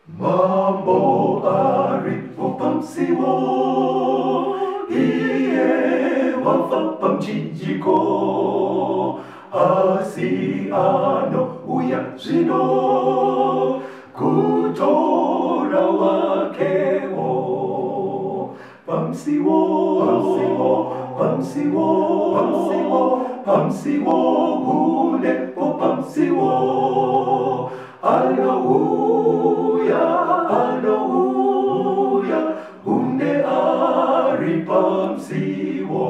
Mambo aripo pamusiwo, iye wafa pamuchinjiko, asi anouya zvino kutora wakewo. Pamusiwo, pamusiwo, pamusiwo, pamusiwo, pamusiwo, hunepo pamusiwo. Anouya, anouya, hunde ari pamusiwo.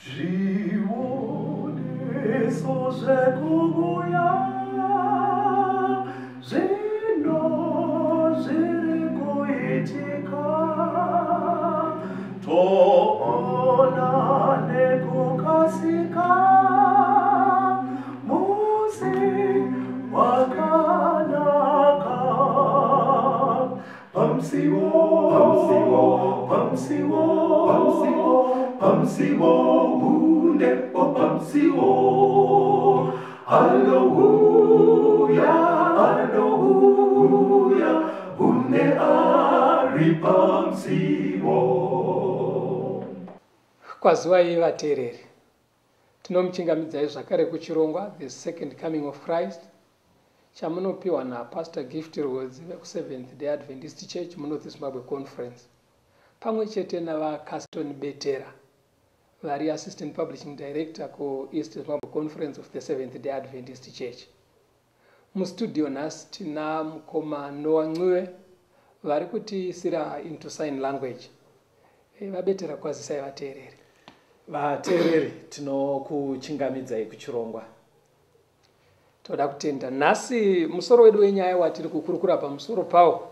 Zvioneso zvekuuya zvino zviri kuitika, toona nekukasika musi wakanaka. Pamusiwo, pamusiwo, pamusiwo, pamusiwo, pamusiwo, hundepo pamusiwo. Anouya, anouya, hunde ari pamusiwo. Kwaziwai vateereri, tinomuchingamidzai zvakare kuchirongwa The Second Coming of Christ chamunopiwa naPastor Gift Rwodzi vekuSeventh Day Adventist Church muNorth Zimbabwe Conference, pamwe chete navaCaston Betera vari Assistant Publishing Director kuEast Zimbabwe Conference of the Seventh Day Adventist Church. Mustudio nhasi tina mukoma Noah Ncube vari kutiisira into sign language. VaBetera, kwazisai vateereri. Vateereri, tinokuchingamidzai kuchirongwa. Toda kutenda. Nhasi musoro wedu wenyaya watiri kukurukura pamusoro pawo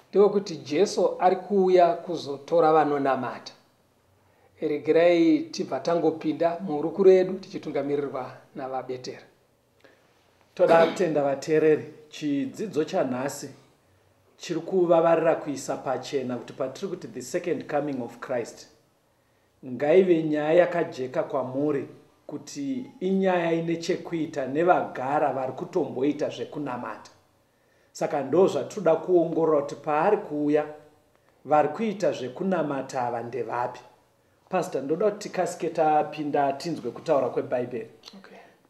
ndewekuti Jesu ari kuuya kuzotora vanonamata. Regerai tibva tangopinda muhurukuro yedu tichitungamirirwa navaBetera. Toda kutenda vateereri. Chidzidzo chanhasi chiri kuvavarira kuisa pachena kuti patiri kuti the second coming of Christ, ngaive nyaya yakajeka kwamuri kuti inyaya ine chekuita nevagara vari kutomboita zvekunamata. Saka ndo zvatinoda kuongorora kuti paari kuuya, vari kuita zvekunamata ava ndevapi. Pastor, ndoda kuti tikasike tapinda tinzwe kutaura kwebhaibheri.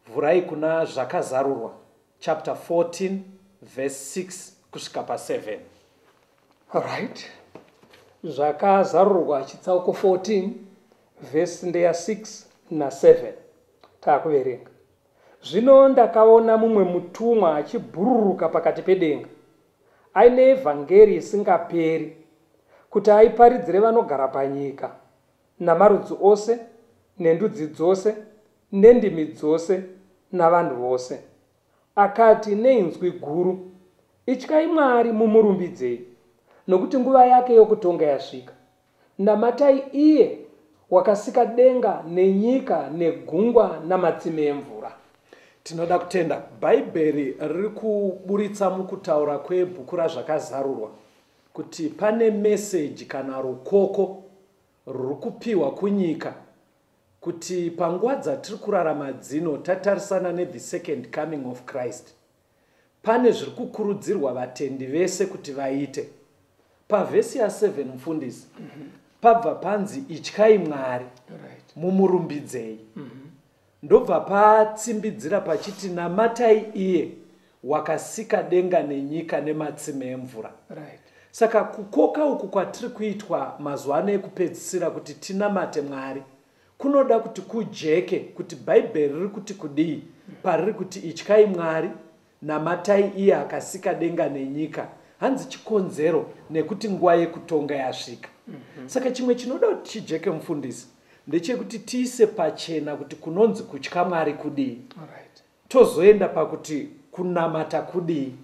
Vhurai kuna Zvakazarurwa chapter 14 verse 6 kusvika pa7. Alright. Zvakazarurwa chitsauko 14 vhesi ndeya 6 na7. Taakuverenga. Zvino ndakaona mumwe mutumwa achibhururuka pakati pedenga, aine evhangeri isingaperi, kuti aiparidzire vanogara panyika, namarudzi ose, nendudzi dzose, nendimi dzose, navanhu vose. Akati neinzwi guru, ityai Mwari mumurumbidzei, nokuti nguva yake yokutonga yasvika. Namatai iye wakasika denga nenyika negungwa namatsime emvura. Tinoda kutenda. Bhaibheri riri kuburitsa mukutaura kwebhuku raZvakazarurwa kuti pane meseji kana rukoko ruri kupiwa kunyika kuti panguva dzatiri kurarama dzino, tatarisana nethe second coming of Christ, pane zviri kukurudzirwa vatendi vese kuti vaite. Pavhesi ya7, mufundisi, pabva panzi ityai Mwari mumurumbidzei. Ndobva patsimbidzira pachiti namatai iye wakasika denga nenyika nematsime emvura. Saka kukoka uku kwatiri kuitwa mazuva ano ekupedzisira kuti tinamate Mwari kunoda kuti kujeke kuti bhaibheri riri kuti kudii pariri kuti ityai Mwari, namatai iye akasika denga nenyika. Hanzi chikonzero nekuti nguva yekutonga yasvika. Saka chimwe chinoda kuti chijeke, mufundisi, ndechekuti tiise pachena kuti kunonzi kutya Mwari kudii. Tozoenda pakuti kunamata kudii.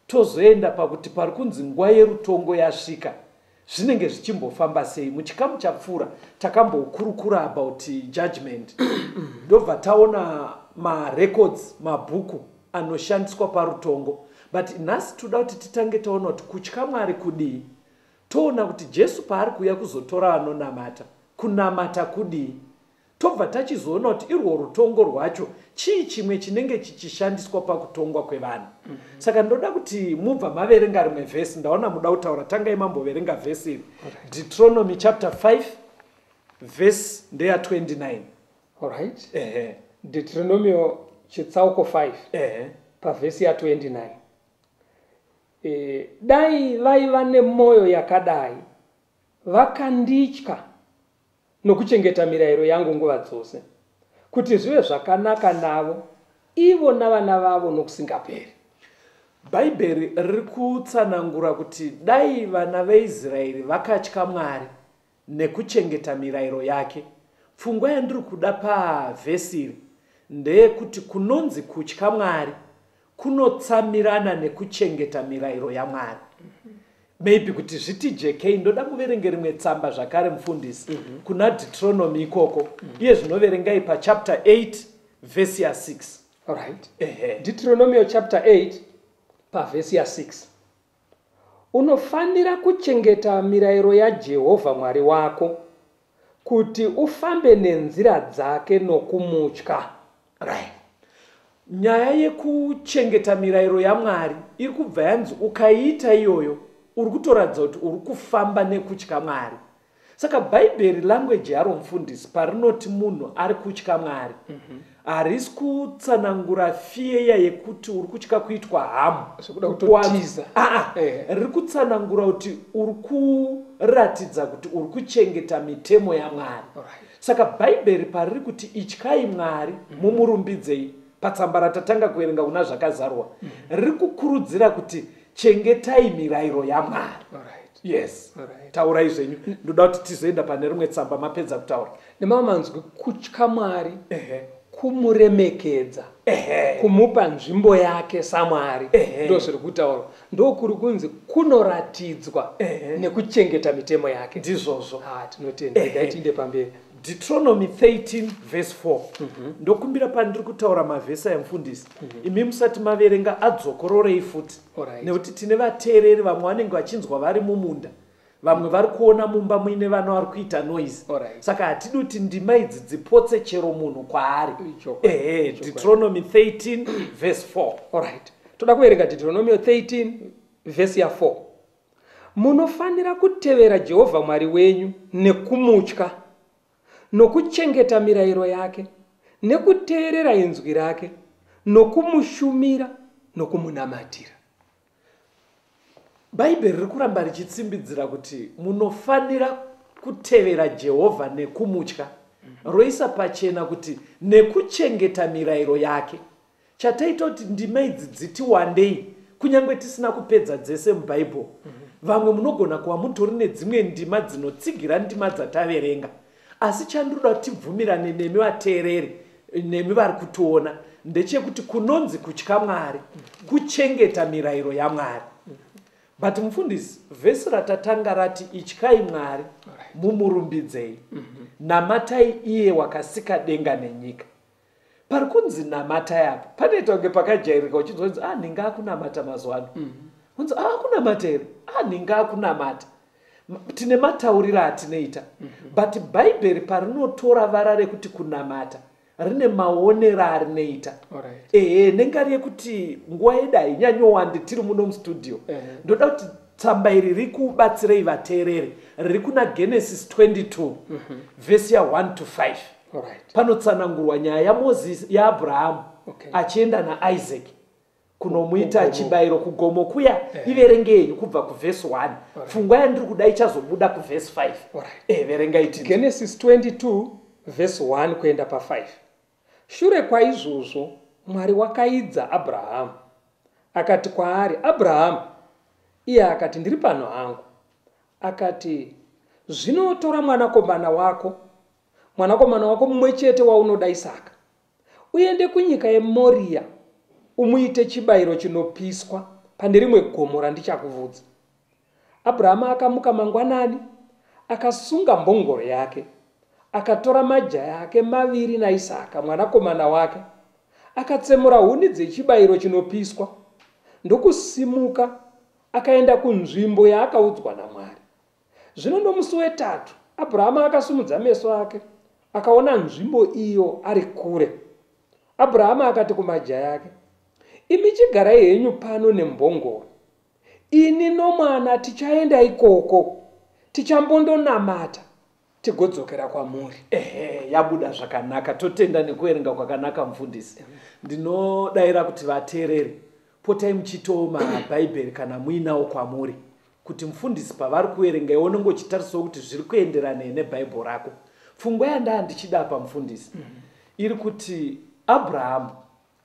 Tozoenda pakuti pari kunzi nguva yerutongo yasvika, zvinenge zvichimbofamba sei. Muchikamu chapfuura takambokurukura about judgment, ndobva taona marecords, mabhuku anoshandiswa parutongo. But nhasi toda kuti titange taona kuti kutya Mwari kudii, toona kuti Jesu paari kuuya kuzotora vanonamata, kunamata kudii. Tobva tachizoona kuti irwo rutongo rwacho chii chimwe chinenge chichishandiswa pakutongwa kwevanhu. Saka ndoda kuti mubva maverenga rimwe vhesi. Ndaona muda kutaura, tangai mamboverenga vhesi iri. Deuteronomy chapter 5 vhesi ndeya 29. Alright. Ehe. Deuteronomio chitsauko 5 pavhesi ya29. Dai vaiva nemwoyo yakadai, vakanditya nokuchengeta mirayiro yangu nguva dzose, kuti zvive zvakanaka navo ivo navana vavo nokusingaperi. Bhaibheri riri kutsanangura kuti dai vana veIsraeri vakatya Mwari nekuchengeta mirayiro yake. Pfungwa yandiri kuda pavhesi iri ndeyekuti kunonzi kutya Mwari kunotsamirana nekuchengeta mirayiro yaMwari. Maybe kuti zvitijekei, ndoda muverenge rimwe tsamba zvakare, mufundisi, kuna Deuteronomy ikoko. Iye zvinoverengai pachapter 8 vhesi ya6. Alright. Ehe. Deuteronomio chapter 8 pavhesi ya6. Unofanira kuchengeta mirayiro yaJehovha Mwari wako, kuti ufambe nenzira dzake nokumutya. Right. Nyaya yekuchengeta mirayiro yaMwari iri kubva yanzi ukaiita iyoyo, uri kutoratidza kuti uri kufamba nekutya Mwari. Saka Bhaibheri, language yaro, mufundisi, parinoti munhu ari kutya Mwari, harisi kutsanangura fear yekuti uri kutya kuitwa hamu. Zvekuda kutotiza. Aa, riri kutsanangura kuti uri kuratidza kuti uri kuchengeta mitemo yaMwari. Saka Bhaibheri pariri kuti ityai Mwari, mumurumbidzei, patsamba ratatanga kuverenga kuna Zvakazarwa, riri kukurudzira kuti chengetai mirayiro yaMwari. Yes. Taurai zvenyu, ndoda kuti tizoenda pane rimwe tsamba mapedza kutaura. Nemamwe manzwi, kutya Mwari kumuremekedza, kumupa nzvimbo yake saMwari. Ndo zviri kutaurwa, ndokuri kunzi kunoratidzwa nekuchengeta mitemo yake. Ndizvozvo. Ah, tinotenda. Regai tiinde pamberi. Deuteronomy 13 verse 4. Ndokumbira, pandiri kutaura mavhesi aya, mufundisi, imi musati maverenga adzokororei futi, nekuti tine vateereri vamwe vanenge vachinzwa vari mumunda, vamwe vari kuona mumba muine vana vari kuita noise. Saka hatidi kuti ndima idzi dzipotse chero munhu kwaari. Ichokwadi. Ehe. Deuteronomy 13 verse 4. Alright, toda kuverenga Deuteronomio 13 vhesi ya4. Munofanira kutevera Jehovha Mwari wenyu nekumutya, nokuchengeta mirayiro yake, nekuteerera inzwi rake, nokumushumira, nokumunamatira. Bhaibheri riri kuramba richitsimbidzira kuti munofanira kutevera Jehovha nekumutya, roisa pachena kuti nekuchengeta mirayiro yake. Chataita kuti ndima idzi dziti wandei, kunyange tisina kupedza dzese muBhaibheri, vamwe munogona kuva mutori nedzimwe ndima dzinotsigira ndima dzataverenga, asi chandiroda kuti tibvumirane nemi vateereri, nemi vari kutiona, ndechekuti kunonzi kutya Mwari kuchengeta mirayiro yaMwari. But mufundisi, vhesi ratatanga rati ityai Mwari, mumurumbidzei, namatai iye wakasika denga nenyika. Pari kunzi namatai apa panoita kunge pakajairika, uchinzwa kunzi, "A, ninga akunamata mazuva ano." Kunzi, "A, akunamata here? A, ninga akunamata." Tine matauriro atinoita, but Bhaibheri parinotora vara rekuti kunamata, rine maonero arinoita. Ehe, nengari yekuti nguva yedu hainyanyowandi tiri muno mustudio, ndoda kuti tsamba iri rikubatsirei vateereri. Riri kuna Genesis 22 vhesi ya1 to 5. Panotsanangurwa nyaya yaMozisi, yaAbhurahamu achienda naIsaac kunomuita Kugomo. chibayiro kugomo kuya. Iverengei kubva kuvhesi 1. Pfungwa yandiri kuda ichazobuda kuvhesi 5. Verengai tinzwe. Genesis 22 vhesi 1 kuenda pa5. Shure kwaizvozvo Mwari wakaidza Abrahamu, akati kwaari, "Abrahamu!" Iye akati, "Ndiri pano hangu." Akati, "Zvino tora mwanakomana wako, mwanakomana wako mumwe chete waunoda, Isaka, uende kunyika yeMoriya, umuite chibayiro chinopiswa pane rimwe gomo randichakuvudza." Abrahamu akamuka mangwanani, akasunga mbongoro yake, akatora majaya ake maviri naIsaka mwanakomana wake, akatsemura huni dzechibayiro chinopiswa, ndokusimuka akaenda kunzvimbo yaakaudzwa naMwari. Zvino nomusi wetatu Abrahamu akasumudza meso ake, Akaona nzvimbo iyo ari kure. Abrahama akati kumajaya ake, Imi chigarai henyu pano nembongoro. Ini nomwana tichaenda ikoko, tichambondonamata, tigodzokera kwamuri. Ehe, yabuda zvakanaka. Totenda nekuverenga kwakanaka, mufundisi. Ndinodaira kuti vateereri, potai muchiitawo mabhaibheri kana muinawo kwamuri, kuti mufundisi pavari kuverenga iwe unenge uchitarisawo kuti zviri kuenderana nebhaibheri rako. Pfungwa yandaa ndichida apa, mufundisi, iri kuti Abrahamu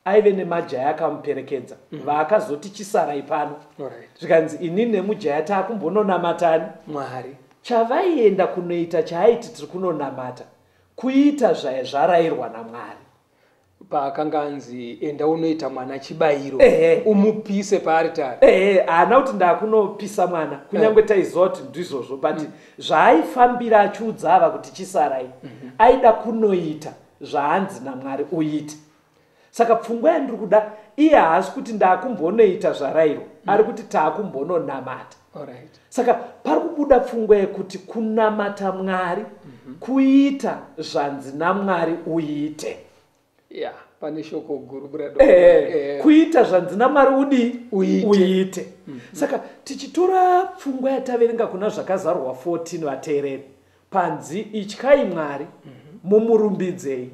aive nemajaya akamuperekedza vaakazoti chisarai pano. Zvikanzi inini nemujaya taakumbononamatani Mwari. Chavaienda kunoita, chaaiti tiri kunonamata, kuita zvarayirwa naMwari. Paakanga anzi enda unoita mwana chibayiro, umupise paaritari. Ehe, haana kuti ndakunopisa mwana, kunyange taiziva kuti ndizvozvo, but zvaaifambira achiudza ava kuti chisarai, aida kunoita zvaanzi naMwari uite. Saka pfungwa yandiri kuda, iye haasi kuti ndakumbonoita zvarayirwa, ari kuti taakumbononamata. Saka pari kubuda pfungwa yekuti kunamata Mwari kuita zvanzi naMwari uite. Ya, pane shoko guru, brado. Kuita zvanzi naMwari udii? Uite. Uite. Saka tichitora pfungwa yataverenga kuna Zvakazarurwa 14, vateereri, panzi ityai Mwari, mumurumbidzei,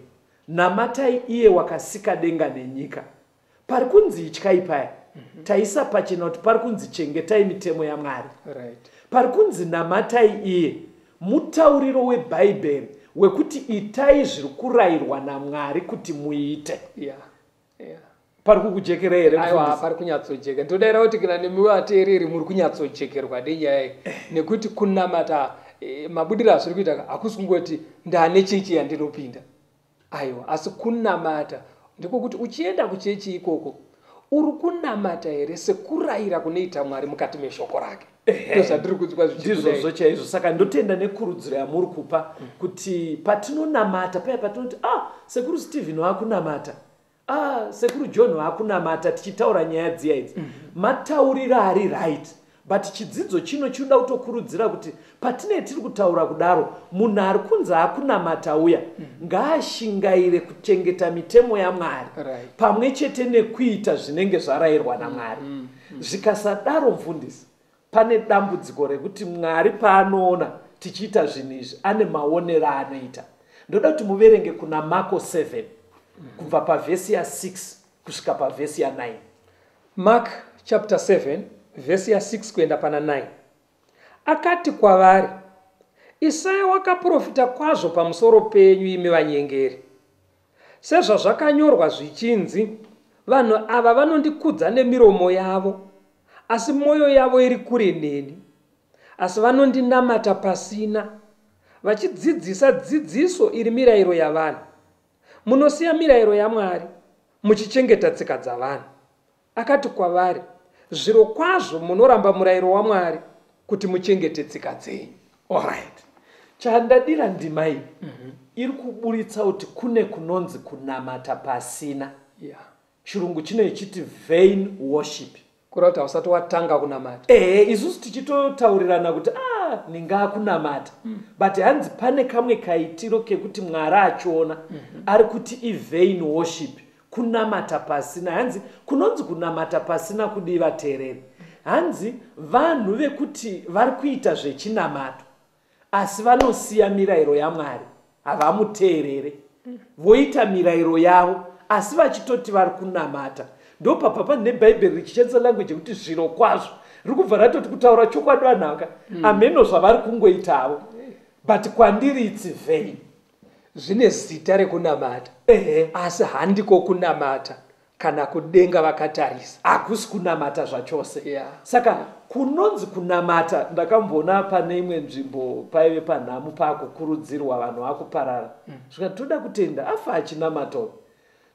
namatai iye wakasika denga nenyika. Pari kunzi ityai paya, taisa pachena kuti pari kunzi chengetai mitemo yaMwari. Pari kunzi namatai iye, mutauriro webhaibheri wekuti itai zviri kurayirwa naMwari kuti muite. Pari kukujekera here, Aiwa, mufundisi? pari kunyatsojeka. Ndinodaira kuti kana nemi vateereri muri kunyatsojekerwa nenyaya iyi, nekuti kunamata, mabudiro azviri kuita, hakusi kungoti ndane chechi yandinopinda. Aiwa, asi kunamata ndikokuti uchienda kuchechi ikoko, uri kunamata here sekurayira kunoita Mwari mukati meshoko rake? Ndozvandiri kunzwa zvichibuda. Ndizvozvo chaizvo. Saka ndotenda nekurudziro yamuri kupa kuti patinonamata paya, patinoti, "Ah, Sekuru Stephen waakunamata, ah, Sekuru John waakunamata," tichitaura nyaya dziya idzi, matauriro ari right, but chidzidzo chino chinoda kutokurudzira kuti patinee tiri kutaura kudaro, munhu ari kunzi akunamata uya ngaashingaire kuchengeta mitemo yaMwari pamwe chete nekuita zvinenge zvarayirwa naMwari. Zvikasadaro, mufundisi, pane dambudziko rekuti Mwari paanoona tichiita zvinhu izvi ane maonero aanoita. Ndoda kuti muverenge kuna Marko 7 kubva pavhesi ya6 kusvika pavhesi ya9. Mark chapter 7, vhesi ya6 kuenda pana 9. Akati kwavari, "Isaya wakaprofita kwazvo pamusoro penyu, imi vanyengeri, sezvazvakanyorwa zvichinzi, 'Vanhu ava vanondikudza nemiromo yavo, asi mwoyo yavo iri kure neni. Asi vanondinamata pasina, vachidzidzisa dzidziso iri mirayiro yavanhu. Munosiya mirayiro yaMwari muchichengeta tsika dzavanhu.' Akati kwavari, 'Zviro kwazvo munoramba murayiro waMwari kuti muchengete tsika dzenyu.'" Alright, chandadira ndima iyi iri kuburitsa kuti kune kunonzi kunamata pasina. Chirungu chino ichiti vain worship. Kureva kuti hausati watanga kunamata. Ehe, isusu tichitotaurirana kuti a ndingakunamata, but hanzi pane kamwe kaitiro kekuti Mwari achiona ari kuti ivain worship, kunamata pasina. Hanzi kunonzi kunamata pasina kudii, vateereri? Hanzi vanhu vekuti vari kuita zvechinamato asi vanosiya mirayiro yaMwari, havamuteerere, voita mirayiro yavo asi vachitoti vari kunamata. Ndopabva pane bhaibheri richishandisa language yekuti zviro kwazvo, riri kubva ratoti kutaura chokwadi vanhu aka ameno zvavari kungoitavo, but kwandiri it's vain. Zvine zita rekunamata, asi handiko kunamata kana kudenga vakatarisa. Hakusi kunamata zvachose. Saka kunonzi kunamata, ndakamboona pane imwe nzvimbo paive panhamu paakukurudzirwa vanhu vakuparara, zvikati toda kutenda afa achinamata uyu.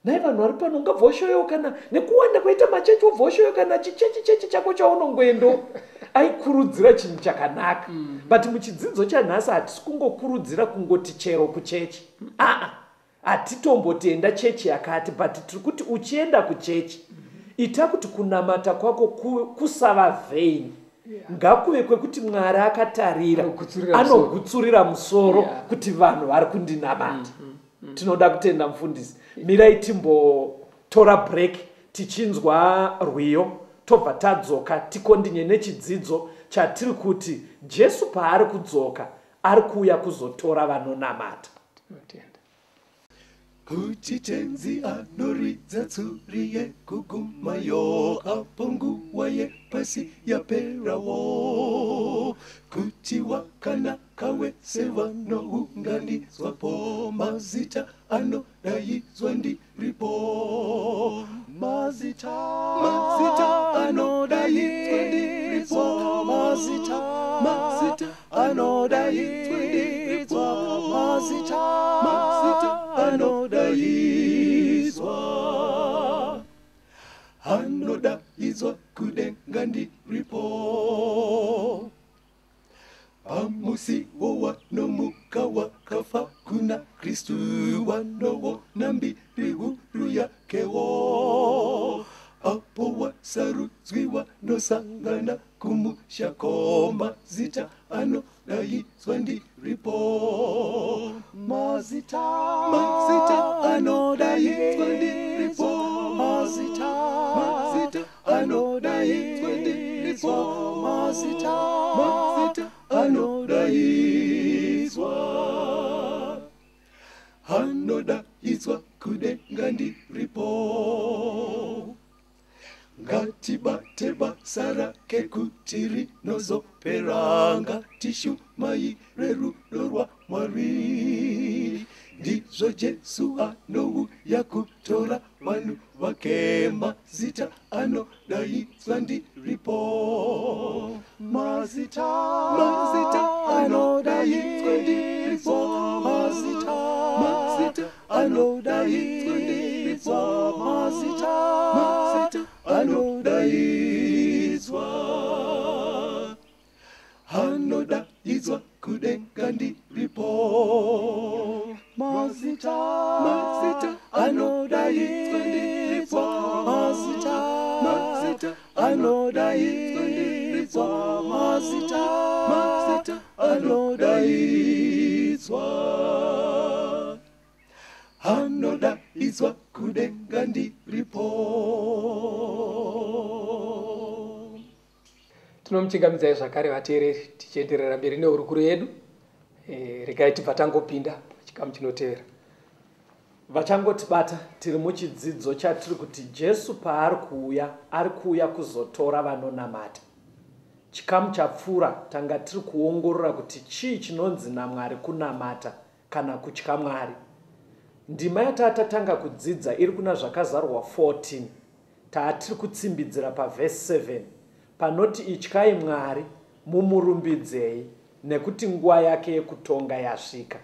Nai vanhu vari pano, ungabva ushoyewo kana nekuwanda kwaita machechi, wobva ushoyewo kana chichechi chechi chako chaunongoendo. Aikurudzira chinhu chakanaka, but muchidzidzo chanhasi hatisi kungokurudzira kungoti chero kuchechi. Aa, hatitombotenda chechi yakati, but tiri kuti uchienda kuchechi, ita kuti kunamata kwako kusava vain. Ngakuve kwekuti Mwari akatarira, anogutsurira musoro kuti vanhu vari kundinamata. Tinoda kutenda mufundisi. Mirai timbotora break tichinzwa rwiyo, tobva tadzoka tikondinye nechidzidzo chatiri kuti Jesu paari kudzoka ari kuuya kuzotora vanonamata. Tinotenda. Kuti tenzi anoridza tsuri yekugumayo, apo nguva yepasi yaperawo. Kuti wakanaka wese vanounganidzwapo, mazita anodaidzwa ndiripo. Mazita, mazita anodaidzwa ndiripo. Mazita, mazita anodaidzwa ndiripo. Mazita, mazita anodaidzwa. Anodaidzwa kudenga ndiripo. Pamusiwo wanomuka wakafa kuna Kristu, wanoona mbiri huru yakewo. Apo wasarudzwi wanosangana kumushako, mazita anodaidzwa ndiripo. Mazita, mazita anodaidzwa ndiripo. Mazita, mazita anodaidzwa ndiripo. Mazita, mazita anodaidzwa. Anodaidzwa kudenga ndiripo. Ngatibate basa rake kuti rinozopera, ngatishumai rerudo rwaMwari. Ndizvo Jesu anouya kutora vanhu vake, mazita anodaidzwa ndiripo. Mazita, mazita anodaidzwa ndiripo. Mazita, mazita anodaidzwa ndiripo. Mazita, mazita anodaidzwa. Anodaidzwa kudenga ndiripo. Mazita, mazita anodaidzwa ndiripo. Mazita, mazita anodaidzwa ndiripo. Mazita, mazita anodaidzwa. Anodaidzwa kudenga ndiripo. Tinomuchingamidzai zvakare vateereri, tichienderera mberi nehurukuro yedu. Regai tibva tangopinda pachikamu chinotevera. Vachangotibata tiri muchidzidzo chatiri kuti Jesu paari kuuya, ari kuuya kuzotora vanonamata. Chikamu chapfuura tanga tiri kuongorora kuti chii chinonzi naMwari kunamata kana kutya Mwari. Ndima yatatatanga kudzidza iri kuna Zvakazarurwa 14, taatiri kutsimbidzira pavhesi 7 panoti ityai Mwari mumurumbidzei nekuti nguva yake yekutonga yasvika.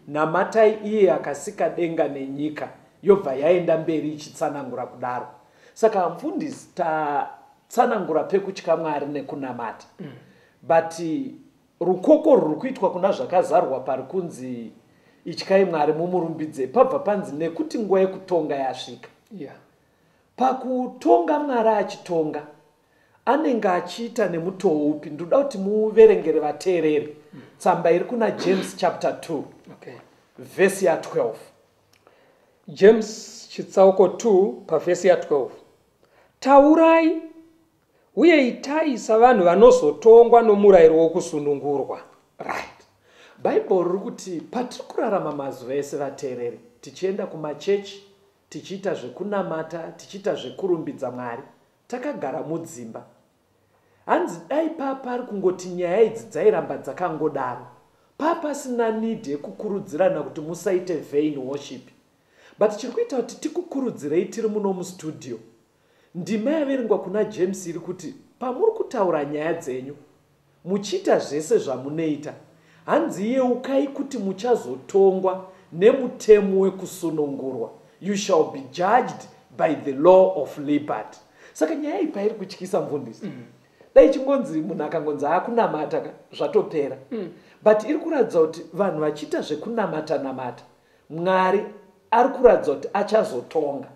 Namatai iye akasika denga nenyika, yobva yaenda mberi ichitsanangura kudaro. Saka mufundisi, tatsanangura pekutya Mwari nekunamata. But rukoko ruri kuitwa kuna Zvakazarurwa pari kunzi ityai Mwari mumurumbidzei, pabva panzi nekuti nguva yekutonga yasvika. Pakutonga Mwari achitonga anenge achiita nemutoo upi? Ndoda kuti muverengere vateereri tsamba iri kuna James chapter 2, vhesi ya 12. James chitsauko 2 pavhesi ya 12. Taurai uye itai savanhu vanozotongwa nomurayiro wokusunungurwa. Right. Bhaibheri riri kuti patiri kurarama mazuva ese vateereri, tichienda kumachechi, tichiita zvekunamata, tichiita zvekurumbidza Mwari, takagara mudzimba. Hanzi dai papa ari kungoti nyaya idzi dzairamba dzakangodaro, papasina need yekukurudzirana kuti musaite vain worship. But chiri kuita kuti tikukurudzirei tiri muno mustudio, ndima yaverengwa kuna James iri kuti pamuri kutaura nyaya dzenyu muchiita zvese zvamunoita, hanzi yeukai kuti muchazotongwa nemutemo wekusunungurwa. You shall be judged by the law of liberty. Saka nyaya iyi pairi kutyisa mufundisi, dai chingonzi munhu akangonzi aakunamata zvatopera. But iri kuratidza kuti vanhu vachiita zvekunamata namata, Mwari ari kuratidza kuti achazotonga.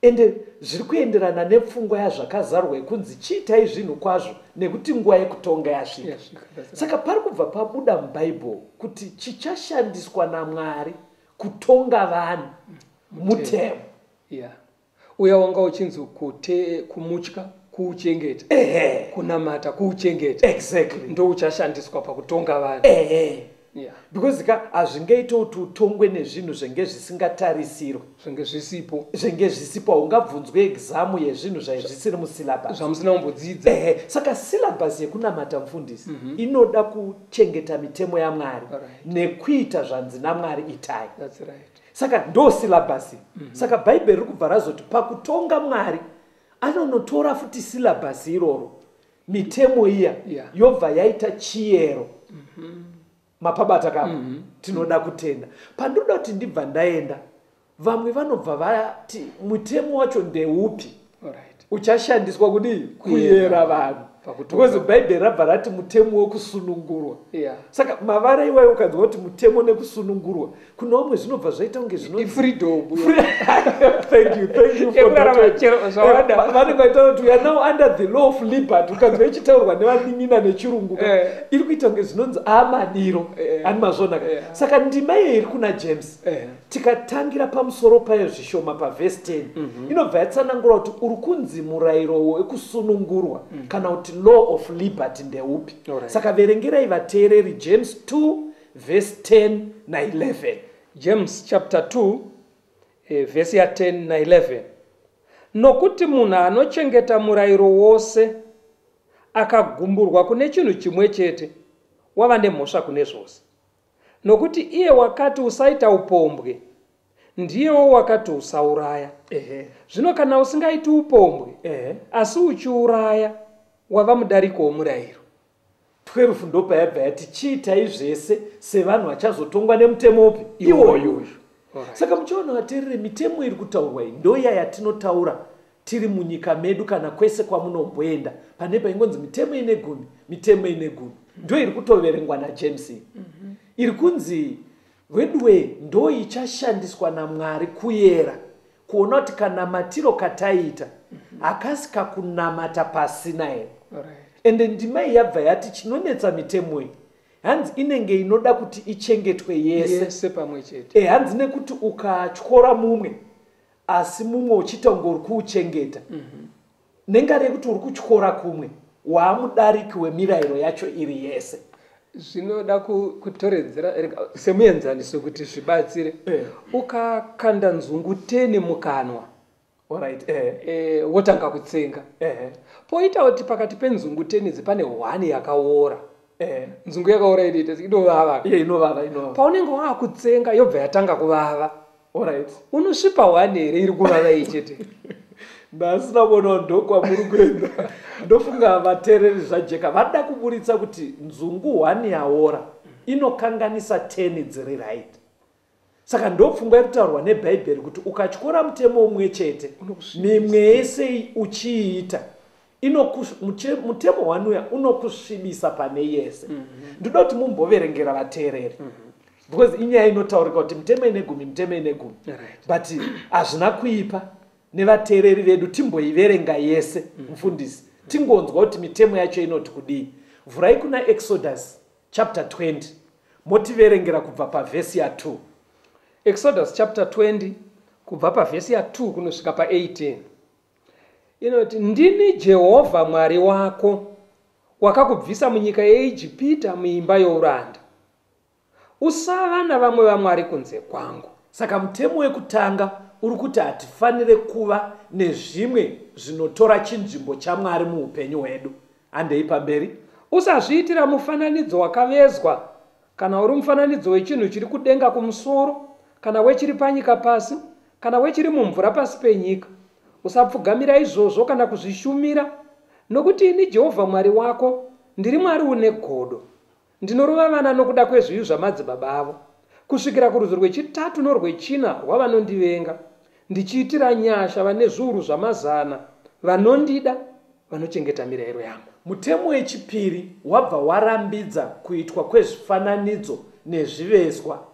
Ende zviri kuenderana nepfungwa yazvakazarwa yekunzi chiitai zvinhu kwazvo nekuti nguva yekutonga yasvika. Yasvika, that's right. Saka pari kubva pabuda muBhaibheri kuti chichashandiswa naMwari kutonga vanhu mutemo. Yeah. Uya wanga uchinzi kumutya, kuuchengeta. Kunamata, kuuchengeta. Exactly. Ndo uchashandiswa pakutonga vanhu. Yeah. Because ka hazvingaite kuti utongwe nezvinhu zvenge zvisingatarisirwe. Zvenge zvisipo. Zvenge zvisipo, haungabvunzwe examu yezvinhu zvaizvisiri musyllabus. Zvamusina kumbodzidza. Saka syllabus yekunamata mufundisi inoda kuchengeta mitemo yaMwari nekuita zvanzi naMwari itai. That's right. Saka ndo syllabus. Saka Bhaibheri riri kubva razoti pakutonga Mwari anonotora futi syllabus iroro, mitemo iya yobva yaita chiyero. Mapabata kapa. Tinoda kutenda. Pandoda kuti ndibva ndaenda, vamwe vanobva vati mutemo wacho ndeupi? Uchashandiswa kudii? Kuyera vanhu. Pakutonga. Because Bhaibheri rabva rati mutemo wekusunungurwa. Saka mavara iwayo ukanzwa kuti mutemo nekusunungurwa, kune vamwe zvinobva zvaita kunge zvinonzi I-freedom. Thank you, thank you for Yekurarama that word. chero zvawada. Vanenge vaitaura kuti we are now under the law of liberty. Ukanzwa ichitaurwa nevanin'ina nechirungu ka, iri kuita kunge zvinonzi amadiro. Ani mazvona ka? Saka ndima iyo iri kuna James. Tikatangira pamusoro payo zvishoma pavhesi 10, inobva yatsanangura kuti uri kunzi murayiro wekusunungurwa kana kuti law of liberty ndeupi. Saka verengerai vateereri James 2 verse 10 na 11. James chapter 2, verse ya 10 na 11. Nokuti munhu anochengeta murayiro wose akagumburwa kune chinhu chimwe chete, wava nemhosva kune zvose. Nokuti iye wakati usaita upombwe, ndiyewo wakati usauraya. Zvino kana usingaiti upombwe, asi uchiuraya, wava mudariko womurayiro. 12 ndopayabva yati chiitai zvese sevanhu vachazotongwa nemutemo upi? Iwoyo. Saka muchiona vateereri, mitemo iri kutaurwa iyi ndoya yatinotaura tiri munyika medu kana kwese kwamunomboenda. Pane paingonzi mitemo ine gumi, mitemo ine gumi. Ndo iri kutoverengwa naJames iyi. Iri kunzi weduwe ndo ichashandiswa naMwari kuyera, kuona kuti kanamatiro kataita hakasi kakunamata pasina here. Ende ndima iyi yabva yati chinonetsa mitemo iyi, hanzi inenge inoda kuti ichengetwe yese. Yese pamwe chete. Hanzi nekuti ukatyora mumwe, asi mumwe uchiita kunge uri kuuchengeta. Nengari yekuti uri kutyora kumwe, waamudariki wemirayiro yacho iri yese. Zvinoda kutoredzera, rega, semuenzaniso kuti zvibatsire. Ukakanda nzungu 10 mukanwa. Wotanga kutsenga. Poita kuti pakati penzungu 10 idzi pane 1 yakaora. Nzungu yakaora inoita inovava. Iye inovava, inovava. Paunenge waakutsenga yobva yatanga kuvava. Unosvipa 1 here iri kuvava iyi chete? Ndasina kuona ndokwamuri kuenda. Ndofunga vateereri zvajeka. Vada kuburitsa kuti nzungu 1 yaora inokanganisa 10 dziri right. Saka ndopfungwa iri kutaurwa neBhaibheri kuti ukatyora mutemo umwe chete, Unokusvibisa. mimwe yese uchiita, mutemo wanuya unokusvibisa pane yese. Ndoda kuti mumboverengera vateereri. Because inyaya inotaurika kuti mitemo ine gumi, mitemo ine gumi. But hazvina kuipa nevateereri vedu timboiverenga yese, mufundisi. Tingonzwa kuti mitemo yacho inoti kudii. Vhurai kuna Exodus chapter 20, motiverengera kubva pavhesi ya 2. Exodus chapter 20 kubva pavhesi ya 2 kunosvika pa 18. Inoti, ndini Jehovha Mwari wako, wakakubvisa munyika yeIjipita muimba youranda. Usava navamwe vamwari kunze kwangu. Saka mutemo wekutanga uri kuti hatifanire kuva nezvimwe zvinotora chinzvimbo chaMwari muupenyu hwedu. Handei pamberi. Usazviitira mufananidzo wakavezwa, kana uri mufananidzo wechinhu chiri kudenga kumusoro, kana wechiri panyika pasi, kana wechiri mumvura pasi penyika. Usapfugamira izvozvo kana kuzvishumira, nokuti ini Jehovha Mwari wako ndiri Mwari une godo. Ndinorova vana nokuda kwezvivi zvamadzibaba avo, kusvikira kurudzi rwechitatu norwechina rwavanondivenga, ndichiitira nyasha vane zviuru zvamazana vanondida, vanochengeta mirayiro yangu. Mutemo wechipiri wabva warambidza kuitwa kwezvifananidzo nezvivezwa.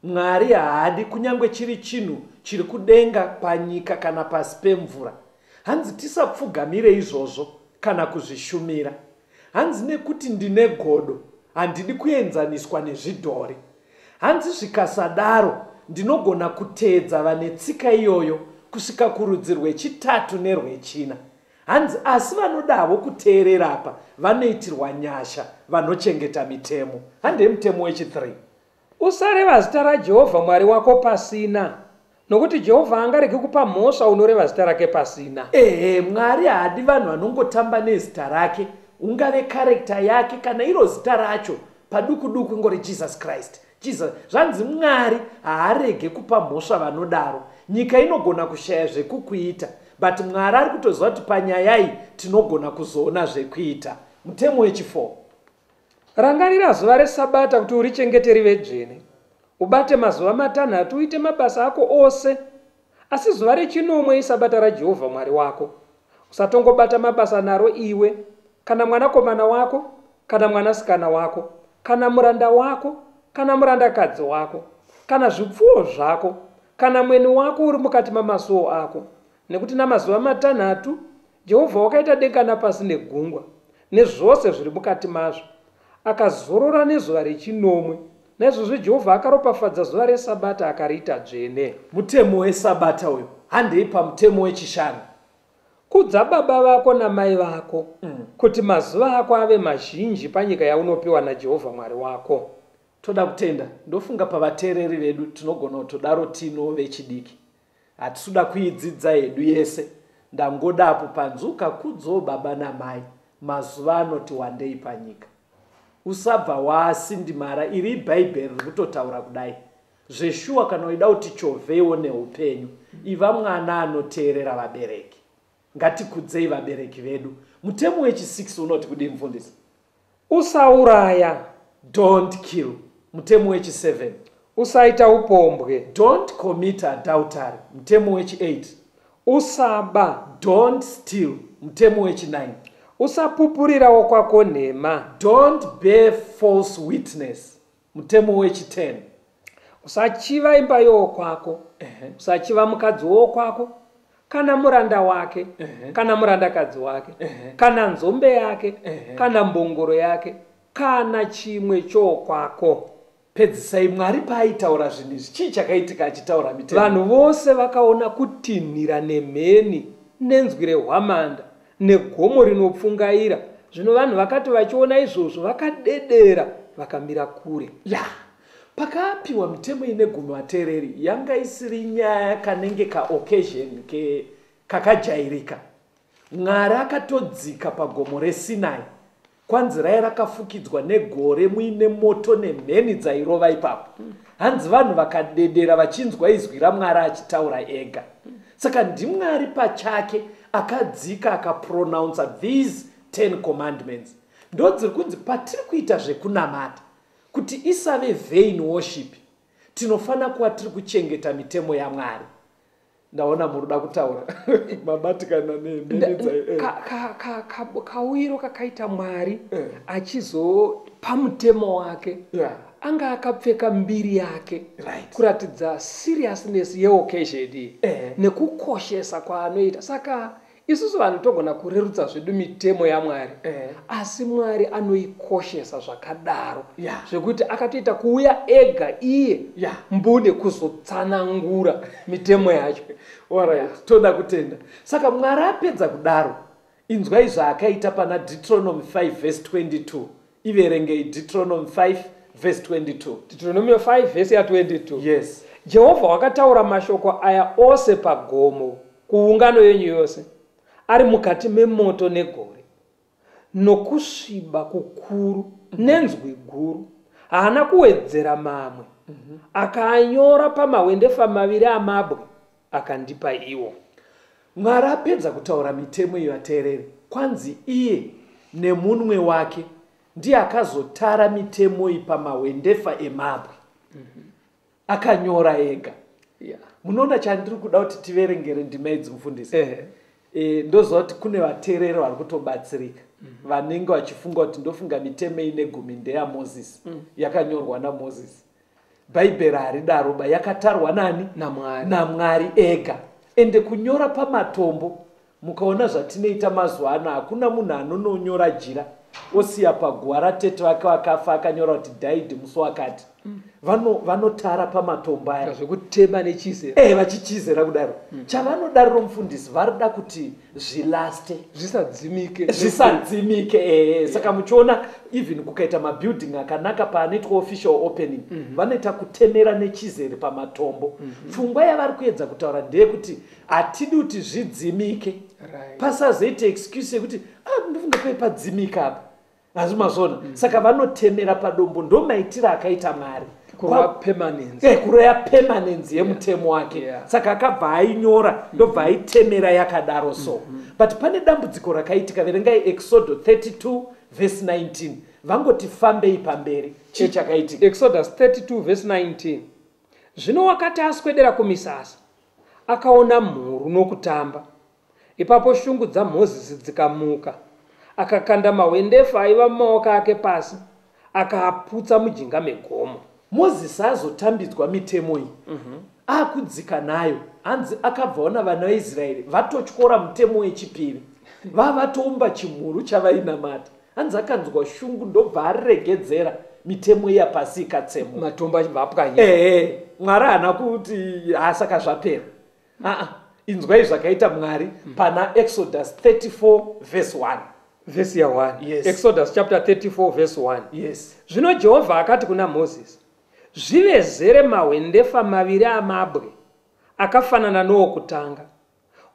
Mwari haadi kunyange chiri chinhu chiri kudenga, panyika kana pasi pemvura. Hanzi tisapfugamire izvozvo kana kuzvishumira. Hanzi nekuti ndine godo, handidi kuenzaniswa nezvidhori. Hanzi zvikasadaro ndinogona kuteedza vane tsika iyoyo kusvika kurudzi rwechitatu nerwechina. Hanzi asi vanodavo kuteerera apa vanoitirwa nyasha vanochengeta mitemo. Handei mutemo wechi3. Usareva zita raJehovha Mwari wako pasina, nokuti Jehovha haangaregi kupa mhosva unoreva zita rake pasina. Ehe, Mwari haadi vanhu vanongotamba nezita rake, ungave character yake kana iro zita racho paduku duku ingori Jesus Christ. Jesus. Zvanzi Mwari haarege kupa mhosva vanodaro. Nyika inogona kushaya zvekukuita, but Mwari ari kutoziva kuti panyaya iyi tinogona kuzoona zvekuita. Mutemo wechi4. Rangarira zuva reSabata kuti urichengete rive dzvene. Ubate mazuva matanhatu uite mabasa ako ose. Asi zuva rechinomwe iSabata raJehovha Mwari wako. Usatongobata mabasa naro iwe, kana mwanakomana wako, kana mwanasikana wako, kana muranda wako, kana murandakadzi wako, kana zvipfuwo zvako, kana mweni wako uri mukati mamasuo ako. Nekuti namazuva matanhatu Jehovha wakaita denga napasi negungwa, nezvose zviri mukati mazvo. Akazorora nezuva rechinomwe. Naizvozvo Jehovha akaropafadza zuva reSabata akariita dzvene. Mutemo weSabata uyu. Handei pamutemo wechishanu. Kudza baba vako namai vako, kuti mazuva ako ave mazhinji panyika yaunopiwa naJehovha Mwari wako. Toda kutenda. Ndofunga pavateereri vedu tinogona kutodaro tino vechidiki. Hatisuda kuidzidza hedu yese. Ndangodapo panzi ukakudzawo baba namai, mazuva anoti wandei panyika. Usabva waasindimara, iri ibhaibheri riri kutotaura kudai. Zveshuwa kana uchida kuti chovheiwo neupenyu, iva mwana anoteerera vabereki. Ngatikudzei vabereki vedu. Mutemo wechi6 unoti kudii, mufundisi? Usauraya. Don't kill. Mutemo wechi7. Usaita upombwe. Don't commit adultery. Mutemo wechi8. Usaba. Don't steal. Mutemo wechi9. Usapupurirawo kwako nhema. Don't bear false witness. Mutemo wechi10. Usachiva imba yowokwako. Usachiva mukadzi wowokwako, kana muranda wake, kana murandakadzi wake, kana nzombe yake, kana mbongoro yake, kana chimwe chokwako. Pedzisai. Mwari paaitaura zvinhu izvi, chii chakaitika achitaura mitemo? Vanhu vose vakaona kutinhira nemheni nenzwi rehwamanda negomo rinopfungaira. Zvino vanhu vakati vachiona izvozvo, vakadedera vakamira kure. Ya, pakapiwa mitemo ine gumi, vateereri, yanga isiri nyaya kanenge kaoccasion ke kakajairika. Mwari akatodzika pagomo reSinai, kwanzi rai rakafukidzwa negore muine moto nemheni dzairova ipapo. Hanzi vanhu vakadedera vachinzwa izwi raMwari achitaura ega. Saka ndiMwari pachake akadzika akapronounsa these 10 commandments. Ndo dziri kunzi patiri kuita zvekunamata, kuti isave vain worship, tinofanira kuva tiri kuchengeta mitemo yaMwari. Ndaona muri kutaura mabatikana nemheni. Kauyiro kakaita Mwari achizopa mutemo wake, anga akapfeka mbiri yake, kuratidza seriousness yeoccasion iyi nekukoshesa kwaanoita. Saka isusu vanhu togona kurerutsa zvedu mitemo yaMwari, asi Mwari anoikoshesa zvakadaro zvekuti akatoita kuuya ega iye mbune kuzotsanangura mitemo yacho. Alright, toda kutenda. Saka Mwari apedza kudaro, inzwai zvaakaita pana Deuteronomy 5 verse 22. Iverengei Deuteronomy 5 verse 22. Deuteronomy 5 vhesi ya22. Yes. Jehovha wakataura mashoko aya ose pagomo kuungano yenyu yose, ari mukati memoto negore nokusviba kukuru nenzwi guru. Haana kuwedzera mamwe. Akaanyora pamahwendefa maviri amabwe, akandipa iwo. Mwari apedza kutaura mitemo iyo, ateereri, kwanzi iye nemunwe wake ndiye akazotara mitemo iyi pamahwendefa emabwe, akanyora ega. Munoona chandiri kuda kuti tiverengere ndima idzi, mufundisi? Ehe. Ndoziva kuti kune vateereri vari kutobatsirika vanenge vachifunga kuti ndofunga mitemo ine gumi ndeyaMozisi, yakanyorwa naMozisi. Bhaibheri haridaroba, yakatarwa nani? NaMwari. NaMwari ega. Ende kunyora pamatombo, mukaona zvatinoita mazuva ano, hakuna munhu anononyora jira osiya paguva ratete vake vakafa akanyora kuti died musi wakati. Vanotara pamatombo aya zvekutema nechizera. Vachichizera kudaro. Chavanodariro mufundisi, varida kuti zvilaste, zvisadzimike. Zvisadzimike. Saka muchiona even kukaita mabuilding akanaka, paanoitwa official opening, vanoita kutemera nechizere pamatombo. Pfungwa yavari kuedza kutaura ndeyekuti hatidi kuti zvidzimike, pasazoite excuse yekuti ndofunga pai padzimika apa, hazvi mazvona. Saka vanotemera padombo, ndo maitiro akaita Mwari. Kureva permanence. Kureva permanence yemutemo wake. Saka akabva ainyora, ndobva aitemera yakadaro. So but pane dambudziko rakaitika. Verengai Exodo 32 verse 19, vangoti fambei pamberi. Chii chakaitika? Exodus 32 verse 19. Zvino wakati aswedera kumisasa, akaona mhuru nokutamba. Ipapo shungu dzaMozisi dzikamuka, akakanda mahwendefa aiva mumaoko ake pasi, akaaputsa mujinga megomo. Mozisi azotambidzwa mitemo iyi, akudzika nayo, hanzi akabva ona vana vaIsraeri vatotyora mutemo wechipiri, vavatoumba chimhuru chavainamata. Hanzi akanzwa shungu, ndobva aregedzera mitemo iya pasi, ikatsemuka. Matombo achibva apwanyika. Ehe, Mwari haana kuti saka zvapera. Aa, inzwai zvakaita Mwari pana Exodus 34 verse 1. Vhesi ya1. Yes. Exodus chapter 34 verse 1. Yes. Zvino Jehovha akati kuna Mozisi, zvivezere mahwendefa maviri amabwe akafanana nookutanga,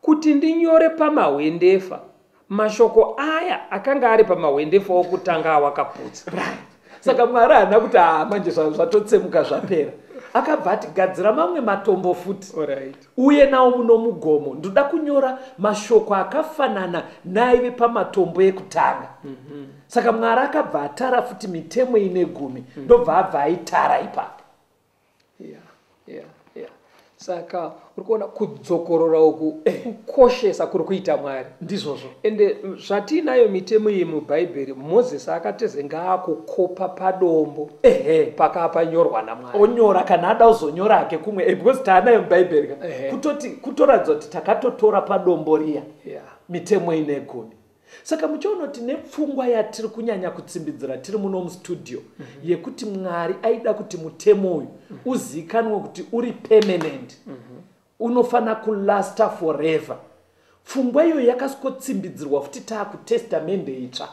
kuti ndinyore pamahwendefa mashoko aya akanga ari pamahwendefa okutanga awakaputsa. Right, saka Mwari haana kuti manje zvatotsemuka zvapera. Akabva ati gadzira mamwe matombo futi, uye nawo muno mugomo, ndoda kunyora mashoko akafanana naive pamatombo ekutanga. Saka Mwari akabva atara futi mitemo ine gumi, ndobva abva aitara ipapo. Yeah. Saka uri kuona kudzokorora uku, kukoshesa kuri kuita Mwari. Ndizvozvo. Ende zvatiinayo mitemo iyi mubhaibheri, Mozisi akateze ngaakukopa padombo pakapanyorwa naMwari. Onyora kana ada kuzonyora hake kumwe, because taanayo mubhaibheri ka. Kutoti kutoratidza kuti takatotora padombo riya mitemo ine gumi. Saka muchiona kuti nepfungwa yatiri kunyanya kutsimbidzira tiri muno mustudio, yekuti Mwari aida kuti mutemo uyu uzivikanwe kuti uri permanent, unofanira kulasta forever. Pfungwa iyoyo yakasvikotsimbidzirwa futi taakutestamende itsva.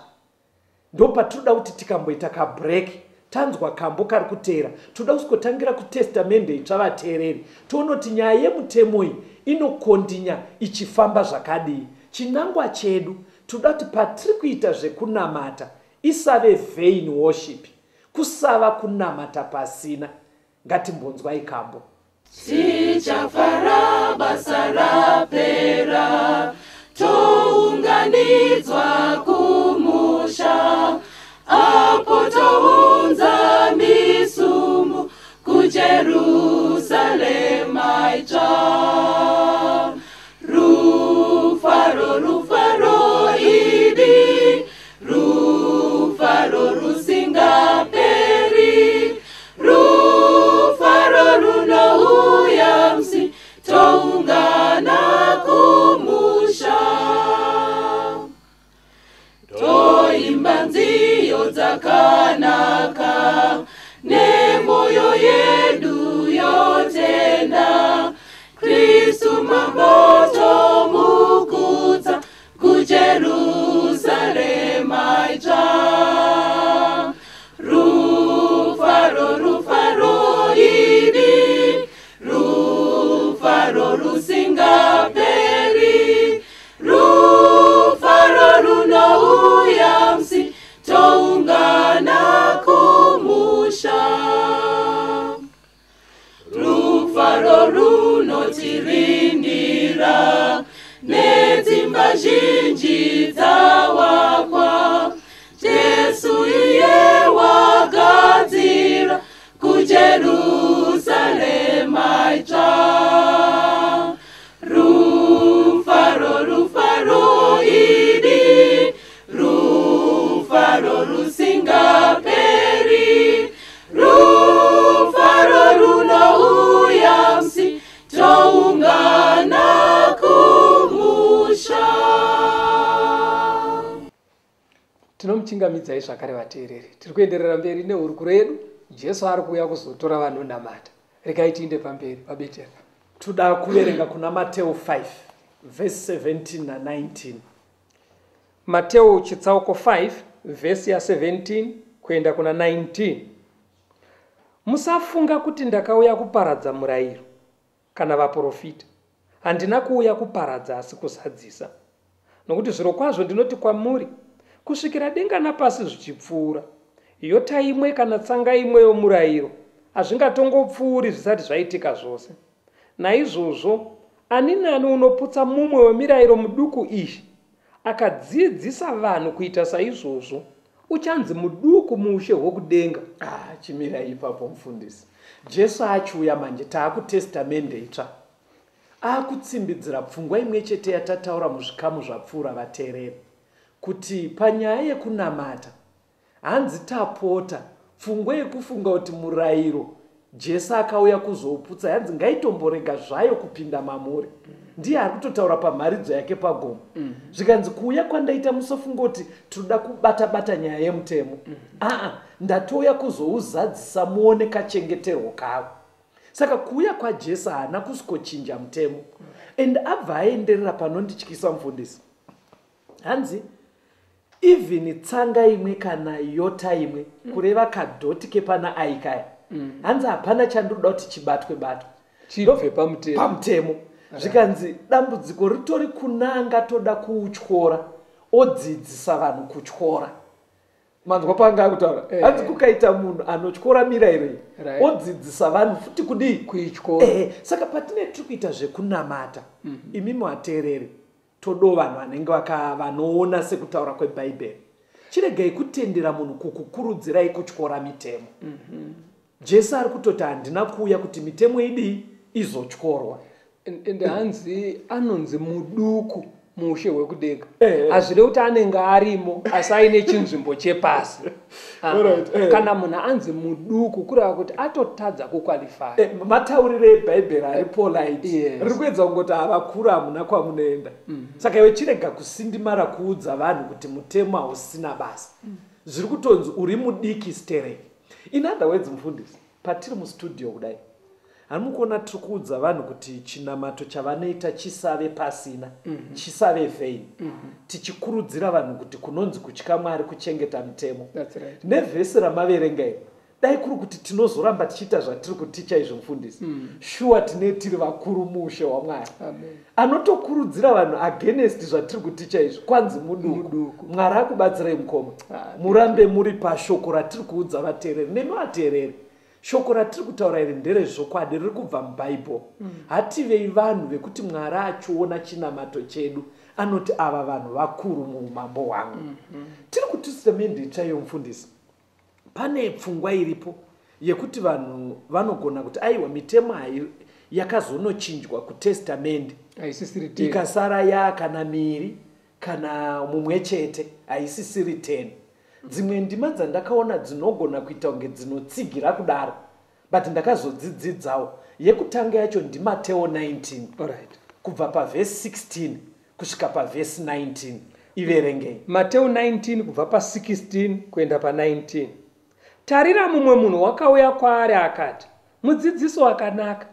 Ndopatinoda kuti tikamboita kabreak, tanzwa kambo kari kuteera, toda kusvikotangira kutestamende itsva, vateereri, toona kuti nyaya yemutemo iyi inokondinya ichifamba zvakadii. Chinangwa chedu, toda kuti patiri kuita zvekunamata isave vain worship, kusava kunamata pasina. Ngatimbonzwai kambo. Tichafara basa rapera, tounganidzwa kumusha, apo tounza misumu kuJerusarema itsva. Rufaro, rufaro idi, rufaro rusingaperi, rufaro runouya musi toungana kumusha. Toimba nziyo dzakanaka nemoyo yedu yotenda, Kristu mambo tomukudza kuJerusarema itsva. Rufaro, rufaro idi, rufaro rusingaperi, rufaro runouya musi toungana kumusha. Rufaro runotirindira nedzimba zhinji dzawakwa, Jesu iye wagadzira kuJerusarema itsva. Rufaro, rufaro idi, rufaro rusingaperi, rufaro. Tinomuchingamidzai zvakare vateereri. Tiri kuenderera mberi nehurukuro yedu. Jesu ari kuuya kuzotora vanonamata. Regai tiinde pamberi vabetera. Toda kuverenga kuna Mateo 5 vhesi 17 na19. Mateo chitsauko 5 vhesi ya17 kuenda kuna 19. Musafunga kuti ndakauya kuparadza murayiro kana vaprofita. Handina kuuya kuparadza asi kuzadzisa. Nokuti zvirokwazvo ndinoti kwamuri, kusvikira denga napasi zvichipfuura, yota imwe kana tsanga imwe yomurayiro hazvingatongopfuuri zvisati zvaitika zvose. Naizvozvo ani nani unoputsa mumwe wemirayiro muduku iyi akadzidzisa vanhu kuita saizvozvo uchanzi muduku muushe hwokudenga. Ah, chimirai ipapo mufundisi. Jesu achiuya manje taakutestamende itsva. Akutsimbidzira pfungwa imwe chete yatataura muzvikamu zvapfuura vateereri kuti panyaya yekunamata hanzi tapota pfungwa yekufunga kuti murayiro Jesu akauya kuzouputsa hanzi ngaitomborega zvayo kupinda mamuri. Ndiye ari kutotaura pamharidzo yake pagomo. Zvikanzi kuuya kwandaita musafunga kuti tinoda kubata-bata nyaya yemutemo. Aa, ndatouya kuzouzadzisa muone kachengeterwo kavo. Saka kuuya kwaJesu haana kusvikochinja mutemo. And abva aenderera panondityisa mufundisi. Hanzi even tsanga imwe kana yota imwe kureva kadhoti kepana ai kaya. Hanzi hapana chandinoda kuti chibatwe batwe. Chibve pamutemo. Pamutemo. Zvikanzi dambudziko ritori kunanga toda kuutyora odzidzisa vanhu kutyora. Manzwa paanga akutaura. Hanzi kukaita munhu anotyora mirayiro iyi odzidzisa vanhu futi kudii? Kuityora. Saka patine tiri kuita zvekunamata imi muateereri todo vanhu vanenge vanoona sekutaura kwebhaibheri. Chiregai kutendera munhu kukukurudzirai kutyora mitemo. Jesu ari kutoti handina kuuya kuti mitemo idii izotyorwa. Ende hanzi anonzi muduku muushe hwekudenga. Hazvirevi kuti anenge arimo asi aine chinzvimbo chepasi. Kana munhu anzi muduku kureva kuti atotadza kukwalify. Matauriro ebhaibheri ari polite. Riri kuedza kungoti havakuru hamuna kwamunoenda. Saka iwe chirega kusindimara kuudza vanhu kuti mutemo hausina basa. Zviri kutonzi uri mudiki stereki. In other words mufundisi, patiri mustudio kudai hamukuona tiri kuudza vanhu kuti chinamato chavanoita chisave pasina, chisave vain. Tichikurudzira vanhu kuti kunonzi kutya Mwari kuchengeta mitemo. That's right. Nevhesi ramaverenga iri, dai kuri kuti tinozoramba tichiita zvatiri kuticha izvi mufundisi. Shuwa tine tiri vakuru muushe hwaMwari. Anotokurudzira vanhu against zvatiri kuticha izvi kwanzi muduku. Mwari akubatsirai mukoma. Murambe muri pashoko ratiri kuudza vateereri nemi vateereri. Shoko ratiri kutaura iri nderezvokwadi riri kubva muBhaibheri. Hativei vanhu vekuti Mwari achiona chinamato chedu anoti ava vanhu vakuru muumambo hwangu. Tiri kutestamende itsva iyo mufundisi. Pane pfungwa iripo yekuti vanhu vanogona kuti aiwa mitemo yakazonochinjwa kutestamende. Haisisiri 10. Ikasara ya kana miri kana mumwe chete haisisiri 10. Dzimwe ndima dzandakaona dzinogona kuita kunge dzinotsigira kudaro, but ndakazodzidzidzawo. Yekutanga yacho ndiMateo 19. Kubva pavhesi 16 kusvika pavhesi 19. Iverengei. Mateo 19 kubva pa16 kuenda pa19. Tarira mumwe munhu wakauya kwaari akati, mudzidzisi wakanaka,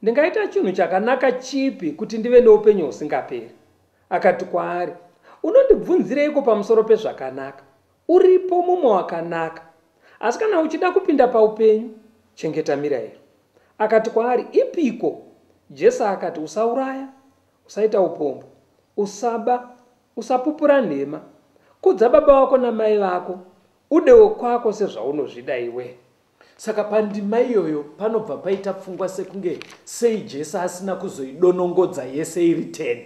ndingaita chinhu chakanaka chipi kuti ndive neupenyu husingaperi? Akati kwaari, unondibvunzireiko pamusoro pezvakanaka? Uripo mumwe wakanaka. Asi kana uchida kupinda paupenyu, chengeta mirayiro. Akati kwaari, ipiko? Jesu akati, usauraya, usaita upombo, usaba, usapupura nhema, kudza baba vako namai vako, udewo kwako sezvaunozvida iwe. Saka pandima iyoyo panobva paita pfungwa sekunge sei Jesu asina kuzoidonongodza yese iri 10.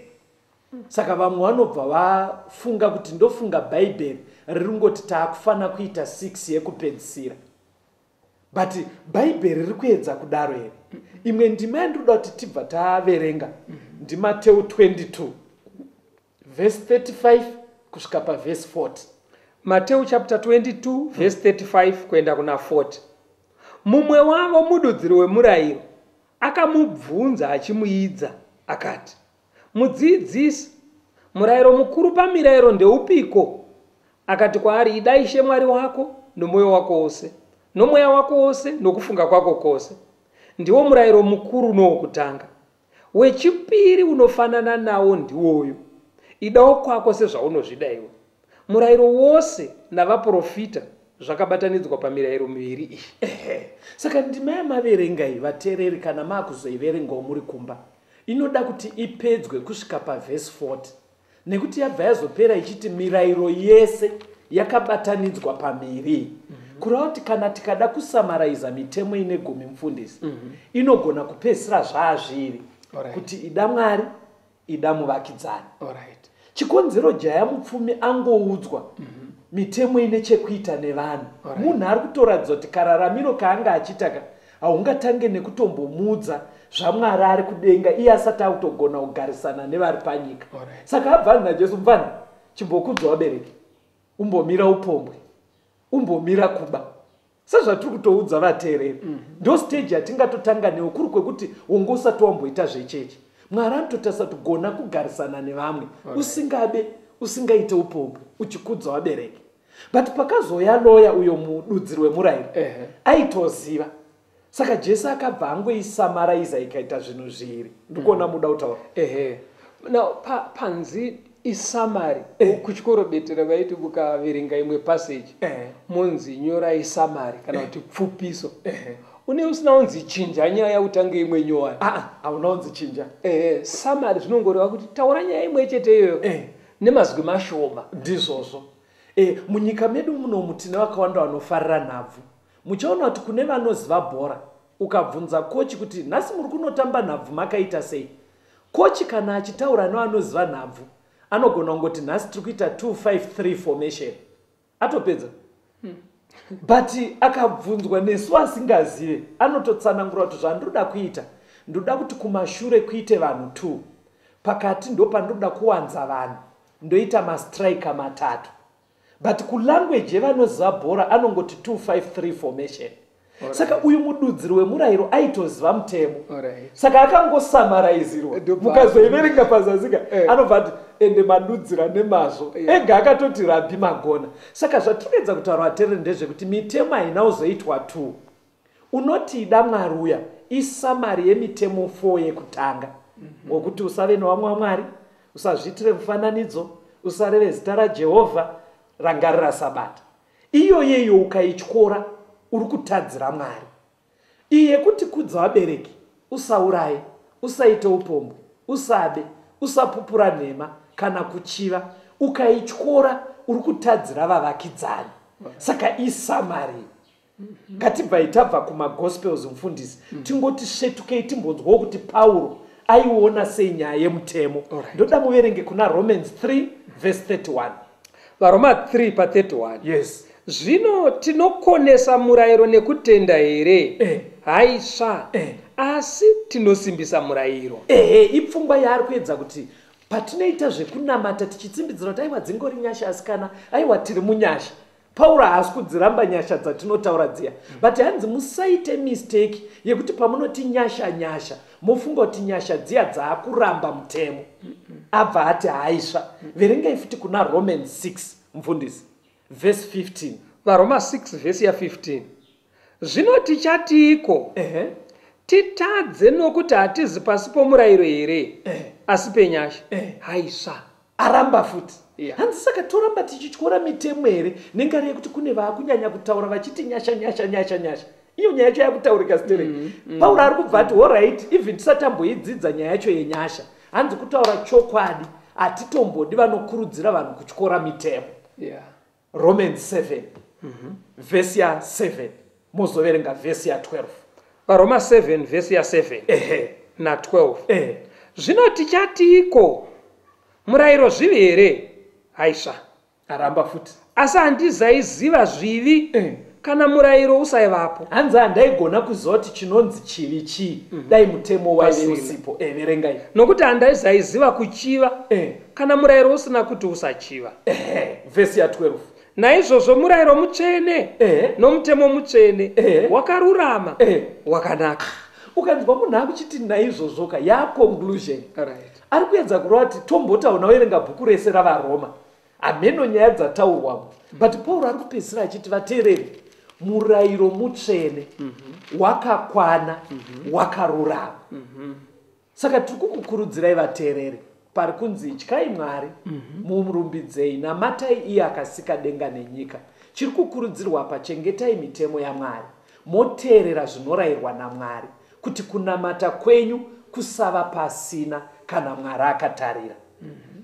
Saka vamwe vanobva vafunga kuti ndofunga Bhaibheri riri ngoti taakufana kuita 6 yekupedzisira. But Bhaibheri riri kuedza kudaro here? Imwe ndima yandinoda kuti tibva taverenga ndiMateo 22 verse 35 kusvika pavhesi 40. Mateo chapter 22 verse 35 kuenda kuna 40. Mumwe wavo mududziri wemurayiro akamubvunza achimuidza akati, mudzidzisi, murayiro mukuru pamirayiro ndeupiko? Akati kwaari, Ida Ishe Mwari wako nomwoyo wako wose, nomweya wako wose, nokufunga kwako kwose. Ndiwo murayiro mukuru nowokutanga. Wechipiri unofanana nawo ndiwoyu, Idawo kwako sezvaunozvida iwe. Murayiro wose navaprofita zvakabatanidzwa pamirayiro miviri iyi. Ehe. Saka ndima yamaverenga iyi vateereri kana maakuzoiverengawo muri kumba inoda kuti ipedzwe kusvika pavhesi 40 nekuti yabva yazopera ichiti mirayiro yese yakabatanidzwa pamiri iyi. Kureva kuti kana tikada kusamaraiza mitemo ine gumi mufundisi inogona kupedzisira zvaazviri kuti ida Mwari, ida muvakidzani. Chikonzero jaya mupfumi angoudzwa mitemo ine chekuita nevanhu. Munhu ari kutoratidza kuti kararamiro kaanga achiita ka haungatange nekutombomuudza zvaMwari ari kudenga iye asati akutogona kugarisana nevari panyika. Saka abva naJesu, mufana chimbokudzwa vabereki, umbomira upombwe, umbomira kuba, sezvatiri kutoudza vateereri. Ndo stage yatingatotanga newo kuri kwekuti wonge usati wamboita zvechechi. Mwari anototarisa kuti gona kugarisana nevamwe usingabe, usingaite upombwe, uchikudza vabereki. But pakazouya loya uyo mududziri wemurayiro aitoziva. Saka Jesu akabva angoisamaraiza ikaita zvinhu zviri. Ndikuona muda kutaura. Ehe. Now panzi isummary, kuchikoro betera vaiti mukaverenga imwe passage monzi nyorai summary kana kuti pfupiso. Une usina unzi chinja nyaya utange imwe nyowani. Hauna unzi chinja. Summary zvinongoreva kuti taura nyaya imwe chete iyoyo nemazwi mashoma. Ndizvozvo. Munyika medu munomu tine vakawanda vanofarira nhabvu. Muchaona kuti kune vanoziva bhora, ukabvunza kochi kuti nhasi muri kunotamba nhabvu makaita sei, kochi kana achitaura nevanoziva nhabvu anogona kungoti nhasi tiri kuita 2-5-3 formation, atopedza. But akabvunzwa nesu asingazive anototsanangura kuti zvandoda kuita, ndoda kuti kumashure kuite vanhu 2, pakati ndo pandoda kuwanza vanhu, ndoita mastriker matatu. But kulanguage yevanoziva bhora anongoti 2-5-3 formation. Saka uyu mududziri wemurayiro aitoziva mutemo. Saka akangosamaraizirwa. Mukazoiverenga pazazika anobva ati ende madudzira nemazvo. Ega akatoti rabhi magona. Saka zvatinoedza kutaura vateereri ndezvekuti mitemo haina kuzoitwa 2. Unoti ida Mwari uya isamari yemitemo 4 yekutanga. Wokuti usave nevamwe vaMwari, usazviitire mufananidzo, usareve zita raJehovha, rangarira Sabata. Iyoyeyo ukaityora uri kutadzira Mwari. Iyi yekuti kudza vabereki, usauraye, usaite upombwe, usabe, usapupura nhema kana kuchiva, ukaityora uri kutadzira vavakidzani. Saka isamari. Ngatibvai tabva kumagospels mufundisi, tingoti svetukei timbonzwawo kuti Pauro aiona sei nyaya yemutemo. Ndoda muverenge kuna Romans 3 verse 31. VaRoma 3 pa 31. Yes. Zvino tinokonesa murayiro nekutenda here? Haisva. Asi tinosimbisa murayiro. Ipfungwa yaari kuedza kuti patinoita zvekunamata tichitsimbidzira kuti aiwa dzingori nyasha asikana, aiwa tiri munyasha. Pauro haasi kudziramba nyasha dzatinotaura dziya. But hanzi musaite mistake yekuti pamunoti nyasha nyasha mofunga kuti nyasha dziya dzaakuramba mutemo. Abva ati haisva. Verengai futi kuna Romans 6 mufundisi verse 15. VaRoma 6 verse ya 15. Zvino tichatiiko? Titadze nokuti hatizi pasi pomurayiro here? Asi penyasha. Haisva. Aramba futi. Hanzi saka toramba tichityora mitemo here nengari yekuti kune vaakunyanya kutaura vachiti nyasha nyasha nyasha nyasha. Iyo nyaya yacho yakutaurika stereki. Pauro ari kubva ati alright, even tisati tamboidzidza nyaya yacho yenyasha. Hanzi kutaura chokwadi hatitombodi vanokurudzira vanhu kutyora mitemo. Romans 7 verse ya 7 mozoverenga verse ya 12. VaRoma 7 verse ya 7 na 12. Zvino tichatiiko? Murayiro zvivi here? Haisva. Aramba futi. Asi handizaiziva zvivi kana murayiro usaivapo. Hanzi handaigona kuziva kuti chinonzi chivi chii dai mutemo waive usipo. Verengai. Nokuti handizaiziva kuchiva kana murayiro usina kuti usachiva. Vhesi ya 12. Naizvozvo murayiro mutsvene nomutemo mutsvene wakarurama wakanaka. Ukanzwa munhu akuchiti naizvozvo ka ya conclusion. Ari kuedza kureva kuti tomboti hauna werenga bhuku rese raVaroma. Hameno nyaya dzataurwamo, but Pauro ari kupedzisira achiti, vateereri, murayiro mutsvene, wakakwana, wakarurama. Saka tiri kukukurudzirai, vateereri, pari kunzi ityai Mwari, murumbidzei, namatai iye akasika denga nenyika. Chiri kukurudzirwa apa, chengetai mitemo yaMwari, moteerera zvinorayirwa naMwari, kuti kunamata kwenyu kusava pasina kana Mwari akatarira.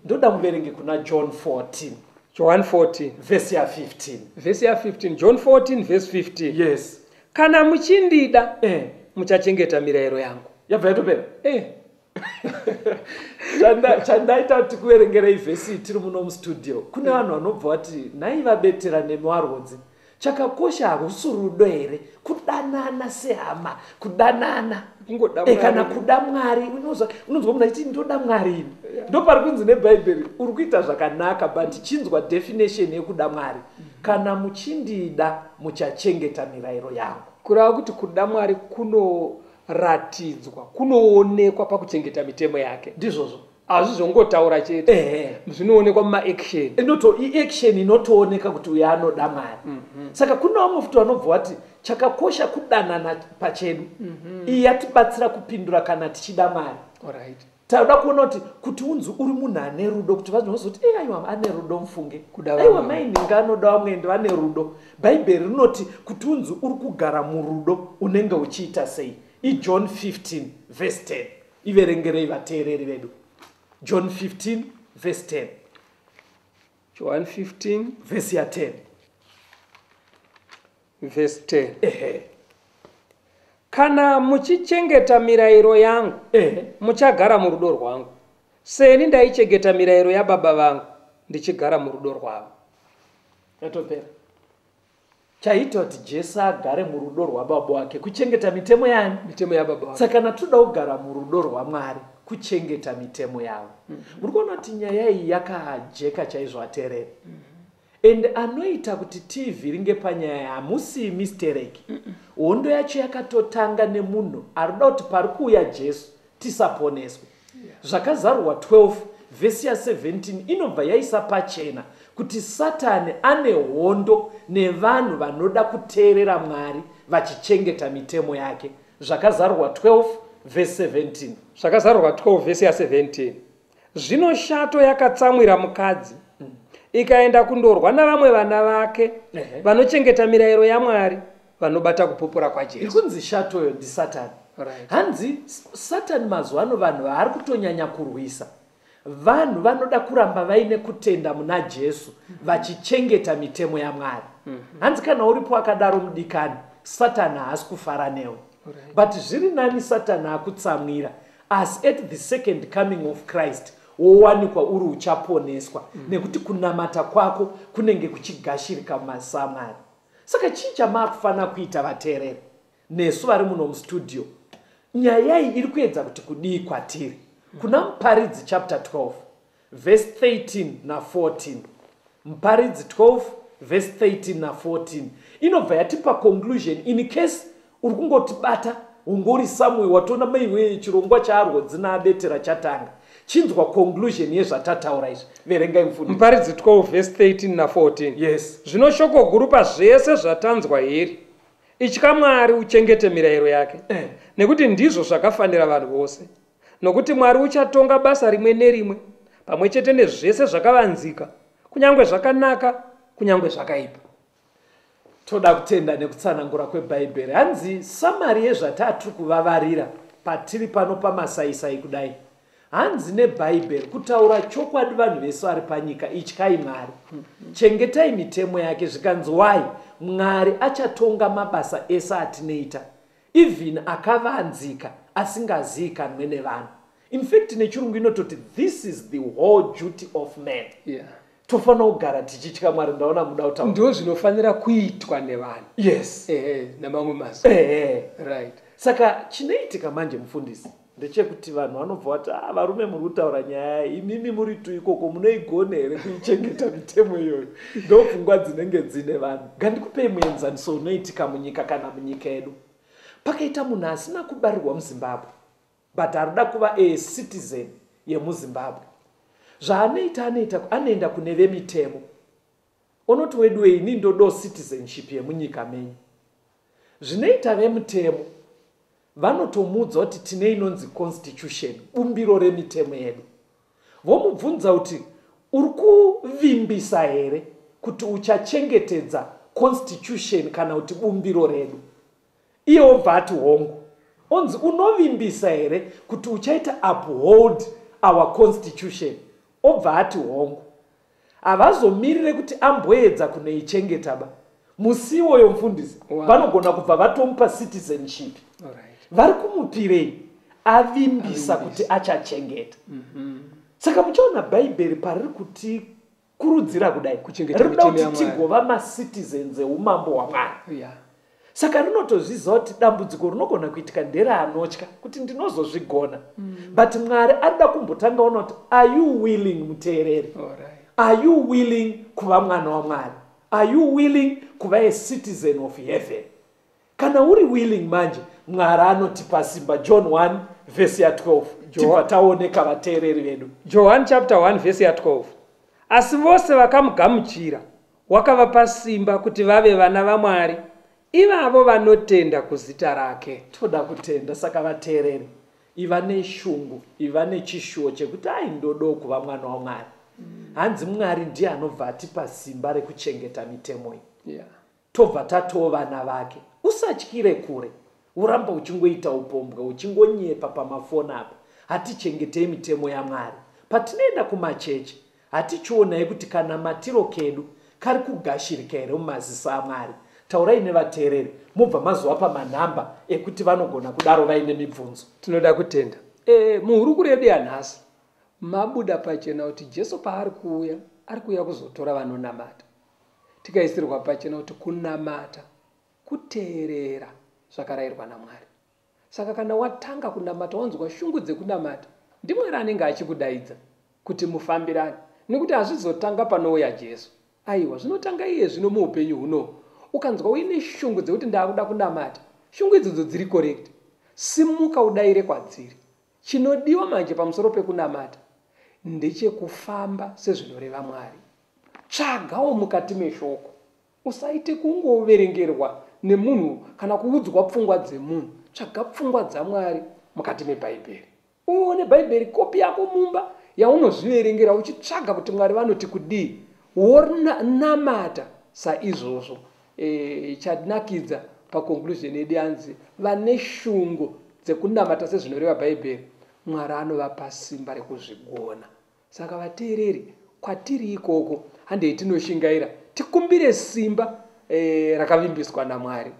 Ndoda muverenge kuna John 14. John 14. Vhesi ya15. Vhesi ya15, John 14 vhesi 15. Yes. Kana muchindida, muchachengeta mirayiro yangu. Yabva yatopera. Chandaita kuti kuverengerei vhesi iyi tiri muno mustudio, kune vanhu vanobva vati, nhai vabetera nemiwarwodzi, chakakosha harusi rudo here? Kudanana sehama, kudanana. Kungoda Kana Mwari. Kuda Mwari. Unonzwa munhu achiti, ndoda Mwari ini. Ndopari kunzi nebhaibheri uri kuita zvakanaka, but chinzwa definition yekuda Mwari: kana muchindida, muchachengeta mirayiro yangu. Kureva kuti kuda Mwari kunoratidzwa, kunoonekwa pakuchengeta mitemo yake. Ndizvozvo. Hazvizongotaura chete, zvinoonekwa mumaaction. Inoto iaction inotooneka kuti uyo anoda Mwari. Saka kune vamwe futi vanobva vati chakakosha kudanana pachedu. Iyi yatibatsira kupindura kana tichida Mwari. Tauda kuona kuti unzi uri munhu ane rudo, kuti vanhu vazoti, e, aiwa, ane rudo, mufunge. Kuda Aiwa, vamwe. mainhinga anoda vamwe, ende vane rudo. Bhaibheri rinoti kuti unzi uri kugara murudo, unenge uchiita sei? IJohn 15 vhesi 10. Iverengerei vateereri vedu, John 15 vhesi 10. John 15 vhesi ya10. Vhesi 10. Ehe. Kana muchichengeta mirayiro yangu, muchagara murudo rwangu, seni ndaichengeta mirayiro yababa vangu, ndichigara murudo rwavo. Yatopera. Chaita kuti Jesu agare murudo rwababa wake kuchengeta mitemo yani? Mitemo yababa vake. Saka kana toda kugara murudo rwaMwari, kuchengeta mitemo yavo. Muri kuona kuti nyaya iyi yakajeka chaizvo, ateereri, and anoita kuti tiivhiringe panyaya hamusi mistereki. Hondo yacho yakatotanga nemunhu ari kuda kuti pari kuuya Jesu tisaponeswe. Zvakazarurwa 12 vhesi ya17 inobva yaisa pachena kuti Satani ane hondo nevanhu vanoda kuteerera Mwari vachichengeta mitemo yake. Zvakazarurwa 12 vhesi 17. Zvakazarurwa 12 vhesi ya17: Zvino shato yakatsamwira mukadzi, ikaenda kundorwa navamwe vana vake, vanochengeta mirayiro yaMwari, vanobata kupupura Iri kwaJesu. Kunzi shatoyo ndisatani. Hanzi Satani mazuva ano vanhu vaari kutonyanya kurwisa vanhu vanoda kuramba vaine kutenda muna Jesu vachichengeta mitemo yaMwari. Hanzi kana uripo akadaro, mudikani, Satani haasi kufara newe. But zviri nani Satani akutsamwira, asi at the second coming of Christ wowanikwa uri uchaponeswa, nekuti kunamata kwako kunenge kuchigashirika mumaziso aMwari. Saka chii chamaakufanira kuita, vateereri nesu vari muno mustudio? Nyaya iyi iri kuedza kuti kudii kwatiri? Kuna Muparidzi chapter 12 verse 13 na14. Muparidzi 12 verse 13 na14 inobva yatipa conclusion. In case uri kungotibata, ungori somewhere, watoona maiwe chirongwa chaarwodzi naabetera chatanga, chinzwa conclusion yezvatataura izvi. Verengai, mufundisi. Muparidzi 12 vhesi 13 na14. Yes. Zvino shoko guru pazvese zvatanzwa heri: itya Mwari, uchengete mirayiro yake, nekuti ndizvo zvakafanira vanhu vose. Nokuti Mwari uchatonga basa rimwe nerimwe pamwe chete nezvese zvakavanzika, kunyange zvakanaka, kunyange zvakaipa. Toda kutenda nekutsanangura kwebhaibheri. Hanzi summary yezvatatiri kuvavarira patiri pano pamasaisai kudai, hanzi nebhaibheri, kutaura chokwadi, vanhu vese vari panyika, ityai Mwari, chengetai mitemo yake. Zvikanzi wai? Mwari achatonga mabasa ese atinoita, even akavanzika asingazivikanwe nevanhu. In fact, nechirungu inototi, "This is the whole duty of man." Tofanira kugara tichitya Mwari. Ndaona muda kutaura. Ndo zvinofanira kuitwa nevanhu. Ehe, namamwe mazwi. Saka chinoitika manje, mufundisi, ndechekuti vanhu vanobva vati, ah, varume muri kutaura nyaya, imimi muri tu ikoko, munoigona here kuichengeta mitemo iyoyo? Ndo pfungwa dzinenge dzine vanhu. Ngandikupei muenzaniso unoitika munyika kana munyika yedu. Pakaita munhu asina kubarirwa muZimbabwe, but arida kuva a citizen yemuZimbabwe. Zvaanoita, anoita, anoenda kune vemitemo, onoti, "Weduwe, ini ndodo citizenship yemunyika menyu." Zvinoita vemutemo, vanotomuudza kuti tine inonzi constitution, bumbiro remitemo yedu. Vomubvunza kuti, "Uri kuvimbisa here kuti uchachengetedza constitution kana kuti bumbiro redu?" Iye obva ati, "Hongu." Onzi, "Unovimbisa here kuti uchaita uphold our constitution?" Obva ati, "Hongu." Havazomirire kuti amboedza kunoichengeta ba. Musi iwoyo, mufundisi, vanogona kubva vatomupa citizenship. Vari kumupirei? Avimbisa kuti achachengeta. Saka muchaona Bhaibheri pariri kutikurudzira kudai, Kuchengeta rinoda mitemo kuti yaMwari. tigova macitizens eumambo hwaMwari. Saka rinotozviziva kuti dambudziko rinogona kuitika nderaanotya kuti ndinozozvigona, but Mwari arida kumbotanga ona kuti, are you willing, muteereri? Are you willing kuva mwana waMwari? Are you willing kuva a citizen of heaven? Kana uri willing manje, Mwari anotipa simba. John 1 vhesi ya12, tibva taoneka, vateereri vedu. John chapter 1 vhesi ya12: "Asi vose vakamugamuchira, wakavapa simba kuti vave vana vaMwari, ivavo vanotenda kuzita rake." Toda kutenda. Saka vateereri, iva neshungu, iva nechishuwo chekuti, ai, ndodo kuva mwana waMwari. Hanzi Mwari ndiye anobva atipa simba rekuchengeta mitemo iyi, tobva tatoo vana vake. Usatyire kure, uramba uchingoita upombwe, uchingonyepa pamafoni apa. Hatichengetei mitemo yaMwari. Patinoenda kumachechi, hatichionai kuti kana matiro kedu kari kugashirika here mumaziso aMwari. Taurai nevateereri, mubva mazovapa manhamba ekuti vanogona kudaro vaine mibvunzo. Tinoda kutenda. Muhurukuro yedu yanhasi mabuda pachena kuti Jesu paari kuuya, ari kuuya kuzotora vanonamata. Tikaisirwa pachena kuti kunamata kuteerera zvakarayirwa naMwari. Saka kana watanga kunamata, wanzwa shungu dzekunamata, ndiMwari anenge achikudaidza kuti mufambirane, nekuti hazvizotanga panouya Jesu. Aiwa, zvinotanga iye zvino muupenyu hunohu. Ukanzwa uine shungu dzekuti ndaakuda kunamata, shungu idzodzo dziri correct, simuka udayire kwadziri. Chinodiwa manje pamusoro pekunamata ndechekufamba sezvinoreva Mwari. Tsvagawo mukati meshoko. Usaite kungoverengerwa nemunhu kana kuudzwa pfungwa dzemunhu. Tsvaga pfungwa dzaMwari mukati mebhaibheri. Uone Bhaibheri kopi yako mumba yaunozviverengera, uchitsvaga kuti Mwari vanoti kudii, wonamata saizvozvo. Chanakidza paconclusion yedu yanzi vane shungu dzekunamata sezvinoreva Bhaibheri, Mwari anovapa simba rekuzvigona. Saka vateereri, kwatiri ikoko, handei tinoshingaira, tikumbire simba rakavimbiswa naMwari.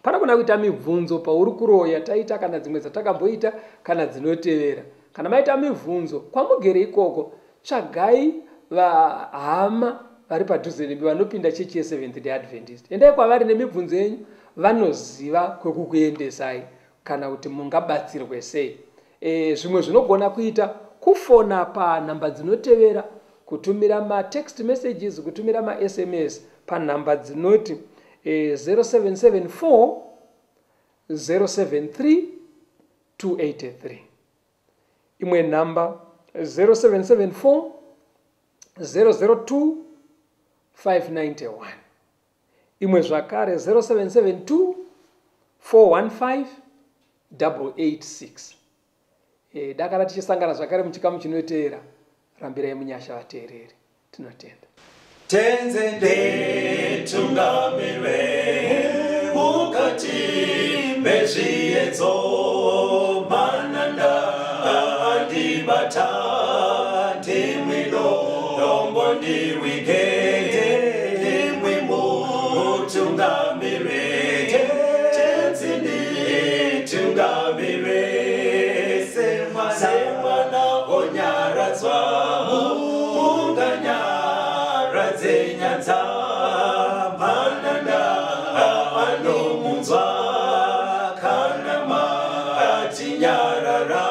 Panogona kuita mibvunzo pahurukuro yataita, kana dzimwe dzatakamboita, kana dzinotevera. Kana maita mibvunzo kwamugere ikoko, tsvagai vahama vari padhuze nemi vanopinda chechi yeSeventh Day Adventist. Endai kwavari nemibvunzo yenyu, vanoziva kwekukuendesai kana kuti mungabatsirwe sei. Zvimwe zvinogona kuita kufona panhamba dzinotevera, kutumira matext messages, kutumira maSMS panhamba dzinoti 0774 073 283, imwe nhamba 0774 002 591, imwe zvakare 0772 415 886. Dakara tichisangana zvakare muchikamu chinoteera. Rambirai munyasha, vateereri. Tinotenda. Tenzi nditungamire mukati mezviedzo, mananda andibata, ndimwi dombo ndiwige, ndimwi mutungamire. Tenzi nditungamire, semwana onyaradzwa munganyaradze nyadza, mananda anomunzwa kana matinyarara.